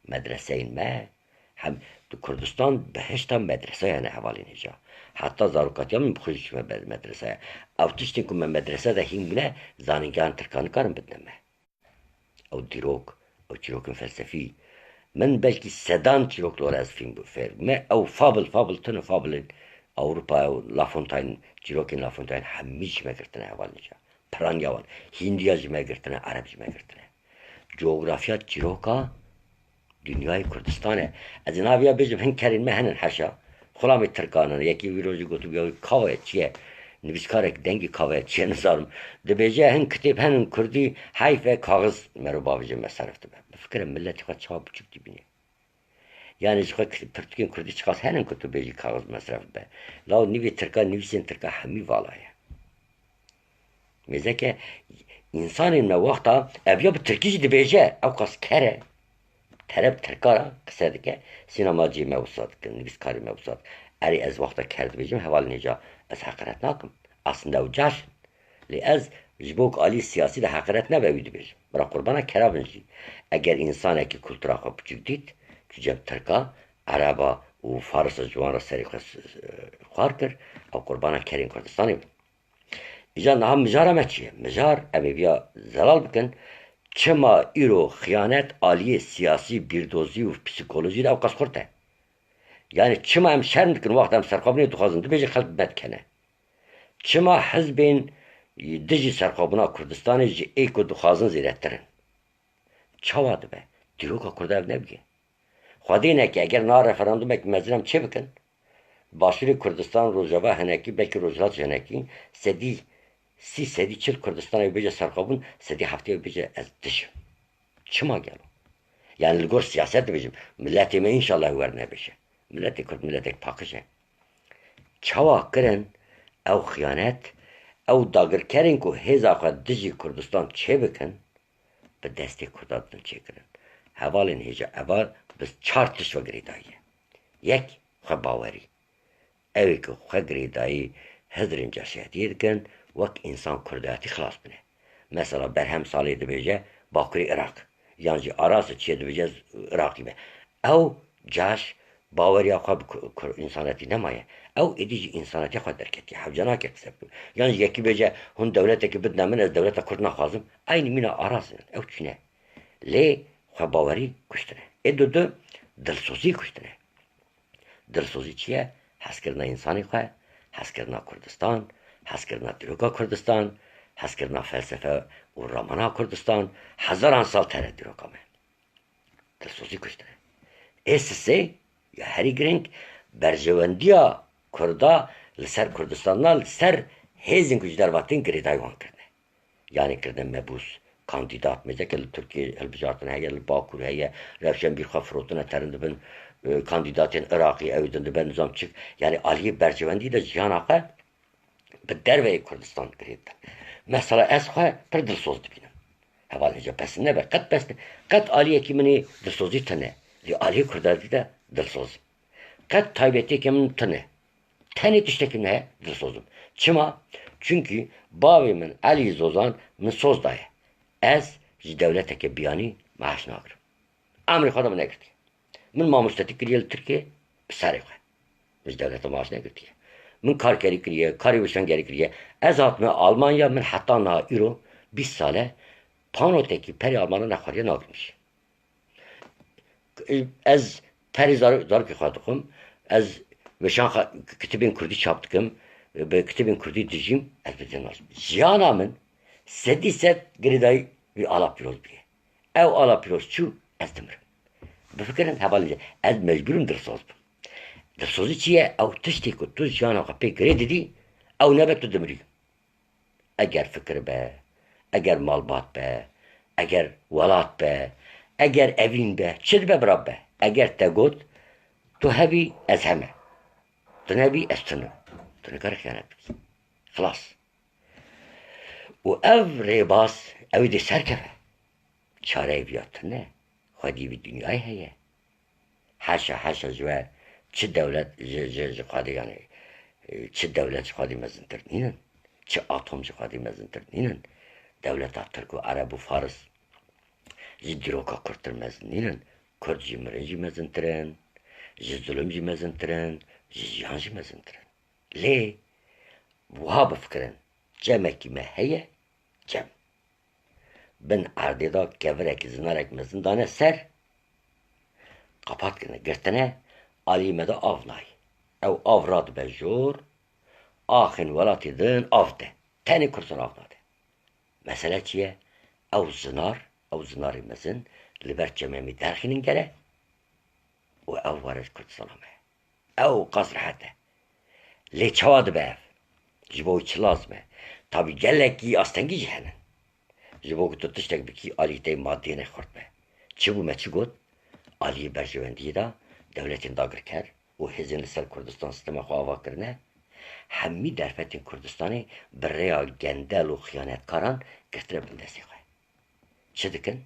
Medreseyên me hem di Kurdistan bihişta medreseyan e hevalên hêja. Heta zarokatiya min bi xwe jî çûme be-, medreseye. Ew tiştên ku me medrese de hîn bûne, zanîngehan tirkan nikarin bidine me. Ew dîrok, ew çîrokên felsefî. Min belkî sedan çîrok li wir ez fêm bû, fêr. Me ew fabl, fabl tune, fablên Ewropa, ew La Fontaine, çîrokên La Fontaine hemî ji me girtine hevalên hêja. Piraniya wan, Hîndiya ji me girtine, Ereb ji me girtine. Coğrafya çîroka dinyayê Kurdistan e. Ez ê naviya bêjim, hin kerên me henin heşa. Xulamê Tirkan in. Yekî wî rojê gotibû, ya wî kava ye, çi ye? Nivîskarek dengê kava ye, çi ye nizanim. Dibêje, hin kitêb henin Kurdî, heyf e, kaxiz mero bavêje mesref dibe. Bifikire, miletê xwe çawa biçûk dibîne. Yanî ji xwe ki-, pirtûkên Kurdî çiqas henin ku tu bêjî kaxiz mesref dibe. Law nivê Tirka, nivîsên Tirka hemî vala ye. Mêzeke, însanên me wexta ev ya bi tirkî jî dibêje, ew qas ker e. Tere bi tirka re qise dike, sînemaciyê me wisa dikin, nivîskarê me wisa dikin. Erê, ez wexta ker dibêjim, hevalên hêja, ez heqaret nakim. Aslında ew caş in. Lê ez ji bo ku alî siyasî de heqaret nebe wî dibêjim. Bira qurbana kera bin jî. Eger însanekî kultura xwe biçûk dît, tu cem tirka, ereba û farisa ji wan re serê xwe s-, s-, xwar kir, ew qurbana kerên Kurdistanê bin. Îcar niha mijara me çi ye? Mijar, em ê viya zelal bikin, çima îro xiyanet aliyê siyasî, bîrdozî û psîkolojî de ew qas xurt e? Yanî çima em şerm dikin, wexta em serxwebûnê dixwazin, dibêjin xelk bi me dikene? Çima hizbên dijî serxwebûna Kurdistanê ji ê ku dixwazin zêdetir in? Çawa dibe? Dîroka Kurda ev nebûye. Xwedê neke, eger niha referandûmek mezin em çê bikin, Başûrê Kurdistan, Rojava hinekî, belkî Rojhilat jî hinekî, sedî sî, sedî çil Kurdistanê bêje serxwebûn, sedî heftê bêje ez dij im. Çima gelo? Yani li gor siyaset dibêjim, miletê me înşallah wernebêje. Miletê Kurd miletek paqij e. Çawa kirin ew xiyanet, ew dagirkerên ku hêza xwe dijî Kurdistan çêbikin, bi destê Kurda ditin çêkirin. Hevalên hêja, eva bi çar tişt ve girêdayî ye. Yek, xwebawerî. Ew ê ku xwe girêdayî hizrên caşiyetiyê dikin, wek însan kurdayetî xilas bine. Mesela berhem salê dibêje Bakurê Iraq, yan jî Arasê çiye dibêje Iraqî be. Ew caş baweriya xwe bi ku-, ku-, însanetî nemaye. Ew êdî ji însanetiya xwe derketiye. Hewce nake qise bikin. Yan jî yekî bêje, hûn dewletekî bidine min, ez dewleta Kurd naxwazim. Eynî mîna Arasê ne. Ew çûne. Lê xwebawerî kuştine. Ê dudu dilsozî kuştine. Dilsozî çi ye? Hezkirina însanê xwe, hezkirina Kurdistan, hezkirina dîroka Kurdistan, hezkirina felsefe û ramana Kurdistan, hezaran sal tere dîroka me. Dilsozî kuştine. Ê sisê ya herî girîng, berjewendiya Kurda li ser Kurdistana, li ser hêzên ku ji derve tên girêdayî wan kirine. Yanî kirine mebûs, kandîdat, mêzeke li Tirkiyê hilbijartin heye, li Bakur heye, rewşenbîr xwe firotine, terin dibin, e, kandîdatên Iraqî, ew din dibe nizam çik. Yanî aliyê berjewendî de jiyana xwe bi derveyê Kurdistan girêdin. Mesela ez xwe pir dilsoz dibînim. Hevalên hêja pes nebe, qet pes ne. Qet aliyekî min ê dilsozî tune. Lê aliyê Kurdarî de dilsoz im. Qet taybetiyeke min tune. Tenê tiştekî min heye, dilsoz im. Çima? Çunkî bavê min Elî Zozan min soz daye. Ez ji dewleteke biyanî maaş nagirim. Emrê xwe de min negirtiye. Min mamostetî kiriye li Tirkiyê, bi serê xwe. Min ji dewleta maaş negirtiye. Min karkerî kiriye, karê weşangerî kiriye. Ez hatime Almanya, min heta niha îro bîst sal e panotekî perê Almana nexwariye, nagrim jî. Ez perê zar-, zarokê xwe dixwim. Ez weşan xwe, kitêbên kurdî çap dikim. Bi kitêbên kurdî dijîm. Ez bi vê nas-, jiyana min sedî sed girêdayî vî ala pîroz bûye. Ew ala pîroz çû, ez dimirim. Bifikirin, hevalên hêja, ez mecbûr im dilsoz bim. Dilsozî çi ye? Ew tiştê ku tu jiyana xwe pê girê didî, ew nebe, tu dimirî. Eger fikir be, eger malbat be, eger welat be, eger evîn be, çi dibe bira be. Eger te got, tu hebî, ez heme. Tu nebî, ez tune. Tu nikare xiyanet bikî. Xilas. Û ev rêbaz, ew ê dê serkeve. Çareyê viya tune. Xwedî vî dinyayê heye. Haşa, haşa ji we çi dewlet ji, ji, ji Xwedê, yanî, e, çi dewlet ji Xwedê mezintir nînin, çi atom ji Xwedê mezintir nînin. Dewleta Tirk û Ereb û Faris ji dîroka Kurd tir mezin nînin. Kurd ji mirin jî mezintir in, ji zulm jî mezintir in, ji jiyan jî mezintir in. Lê wiha bifikirin, cemekî me heye, cem. Bin erdê de kevirekî, zinarek mezin dane ser, qapat kirine, girtine, alî me de av nayê. Ew av radibe jor, axên welatê din av de. Tenê Kurdistan av nade. Mesele çi ye? Ew zinar, ew zinarê mezin li ber çemê me derxînin gere û ew were ji Kurdistana me. Ew qas rehet e. Lê çawa dibe ev? Ji bo wî çi lazim e? Tabî gelekî astengî jî hene. Ji bo ku tu tiştek bikî, alî te yê madiyê ne xurt be. Çi bû me çi got? Aliyê berjewendiyê de dewletên dagirker û hêzên li ser Kurdistan sistema xwe ava kirine, hemî derfetên Kurdistanê bi rêya gendel û xiyanetkaran girtine bin destê xwe. Çi dikin?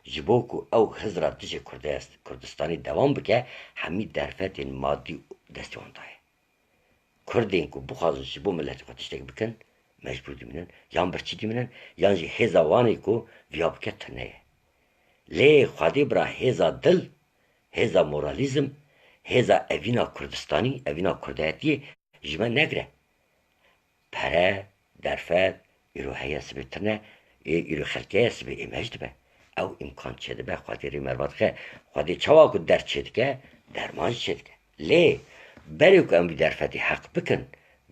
Ji bo ku ew hizra dijî Kurdê-, Kurdistanê dewam bike, hemî derfetên madî destê wan daye. Kurdên ku bixwazin ji bo miletê xwe tiştek bikin, mecbûr dimînin, yan birçî dimînin, yan jî hêza wan ê ku viya bike tune ye. Lê Xwedê bira hêza dil, hêza moralîzm, hêza evîna Kurdistanî, evîna Kurdayetiyê ji me negire. Pere, derfet, îro heye sibê tune, ê îro xelkê ye sibê ê me jî dibe. Ew îmkan çêdibe, Xwedê rê merva dixe. Xwedê çawa ku derd çêdike, derman jî çêdike. Lê berê ku em wî derfetê heq bikin,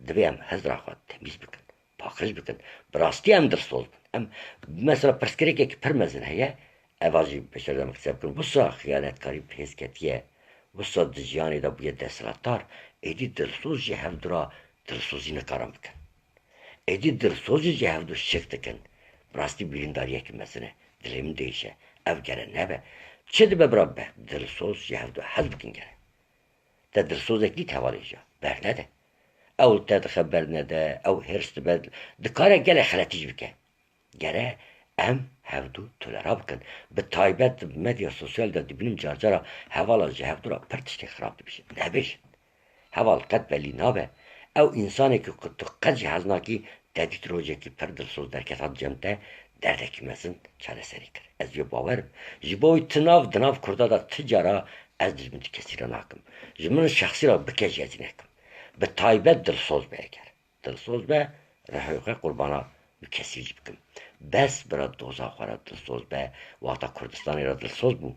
divê em hizra xwe temîz bikin, paqij bikin. Bi rastî em dilsoz bin. Em, mesela, pirsgirêkekî pir mezin heye, eva jî beşer de em qise bikin. Wisa xiyanetkarî bi hêz ketiye, wisa di jiyanê de bûye desthilatdar, êdî dilsoz ji hevdu re dilsozî nikarin bikin. Êdî dilsoz jî ji hevdu şik dikin. Bi rastî birîndariyekî mezin e. Dilê min diêşe. Ev gere nebe. Çi dibe bira be? Dilsoz ji hevdu hez bikin gere. Te dilsozek dît hevalê hêja? Bernede. Ew li te dixe bernede, ew hêrs dibe, dikare gelek xeletî jî bike. Gere em hevdu tolera bikin. Bi taybet di medya sosyal de dibînim carcara hevala ji hevdu re pir tiştê xirab dibêjin. Nebêjin. Heval qet belî nabe. Ew însanekî ku tu qet jî hez nakî, te dît rojekî pir dilsoz derket hat cem te, derdekî mezin çareserî kir. Ez vê bawer im. Ji bo wî ti nav di nav Kurda de ti cara ez dijmin ti kesî re nakim. Ji min şexsî re bike jî ez î nekim. Bi taybet dilsoz be eger. Dilsoz be, rihê xwe qurbana wî kesî jî bikim. Bes bira doza xwe re dilsoz be, wexta Kurdistanê re dilsoz bû,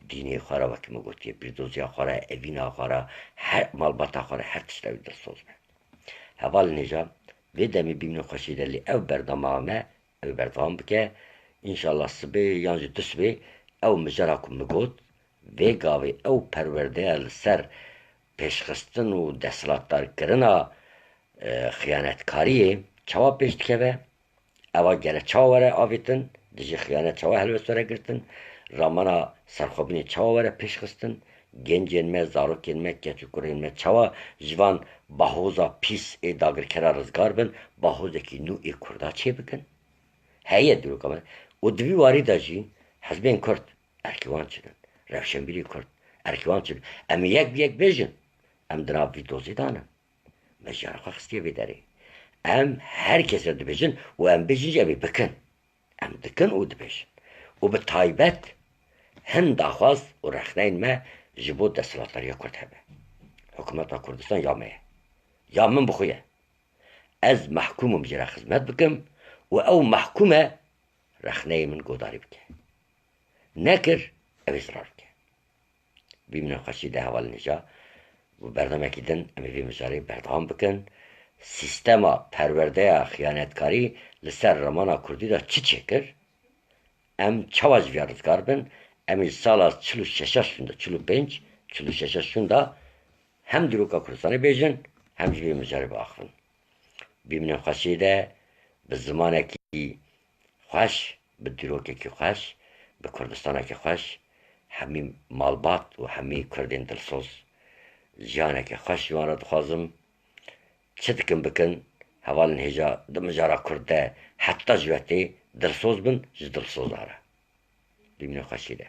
dînê xwe re, wekî min gotiye, pîrdoziya xwe re, evîna xwe re, her malbata xwe re, her tişta wî dilsoz be. Hevalên hêja, vê demê bimînin xweşî de, lê ew berdama me, ew berdewam bike. Înşallah sibê yan jî dusibê ew mijara ku min got, vê gavê ew perwerdeya li ser pêşxistin û desthilatdarkirina, e, xiyanetkariyê çawa pêş dikeve? Eva gere çawa were avêtin? Dijî xiyanet çawa helwest were girtin? Ramana serxwebûnê çawa were pêşxistin? Gencên me, zarokên me, keç û kurên me çawa ji van bahoza pîs ê dagirkera rizgar bin, bahozekî nû ê Kurda çêbikin? Heye dîroka me. Û di vî warî de jî hizbên Kurd, erkê wan çi bin? Rewşenbîrê Kurd, erkê wan çi bin? Em ê yek bi yek bêjin. Em di nav vî dozê de ne. Me jiyana xwe xistiye vê derê. Em her kes re dibêjin û em bêjin jî em ê bikin. Em dikin û dibêjin. Û bi taybet hin daxwaz û rexneyên me ji bo desthilatdariya Kurd hebe. Hikûmeta Kurdistan ya me ye. Ya min bi xwe ye. Ez mehkûm im jê re xizmet bikim û ew mehkûm e rexneyê min godarî bike. Nekir, ew ê zirar bike. Bimînin xweşî de hevalên hêja. Û berdemekî din em ê vê mijarê berdewam bikin. Sîstema perwerdeya xiyanetkarî li ser remana kurdî de çi çêkir? Em çawa ji vê rizgar bin? Em ê ji sala çil û şeşa şûnde, çil û pênc, çil û şeşa şûnde hem dîroka Kurdistanê bêjin, hem jî vê mijarê biaxivin. Bimînin xweşî de, bi zimanekî xweş, bi dîrokekî xweş, bi Kurdistanekî xweş, hemî malbat û hemî Kurdên dilsoz. Jiyaneke xweş ji wan re dixwazim. Çi dikin bikin, hevalên hêja di mijara Kurd de heta ji wetê dilsoz bin, ji dilsoza re. Bimînin xweşî de.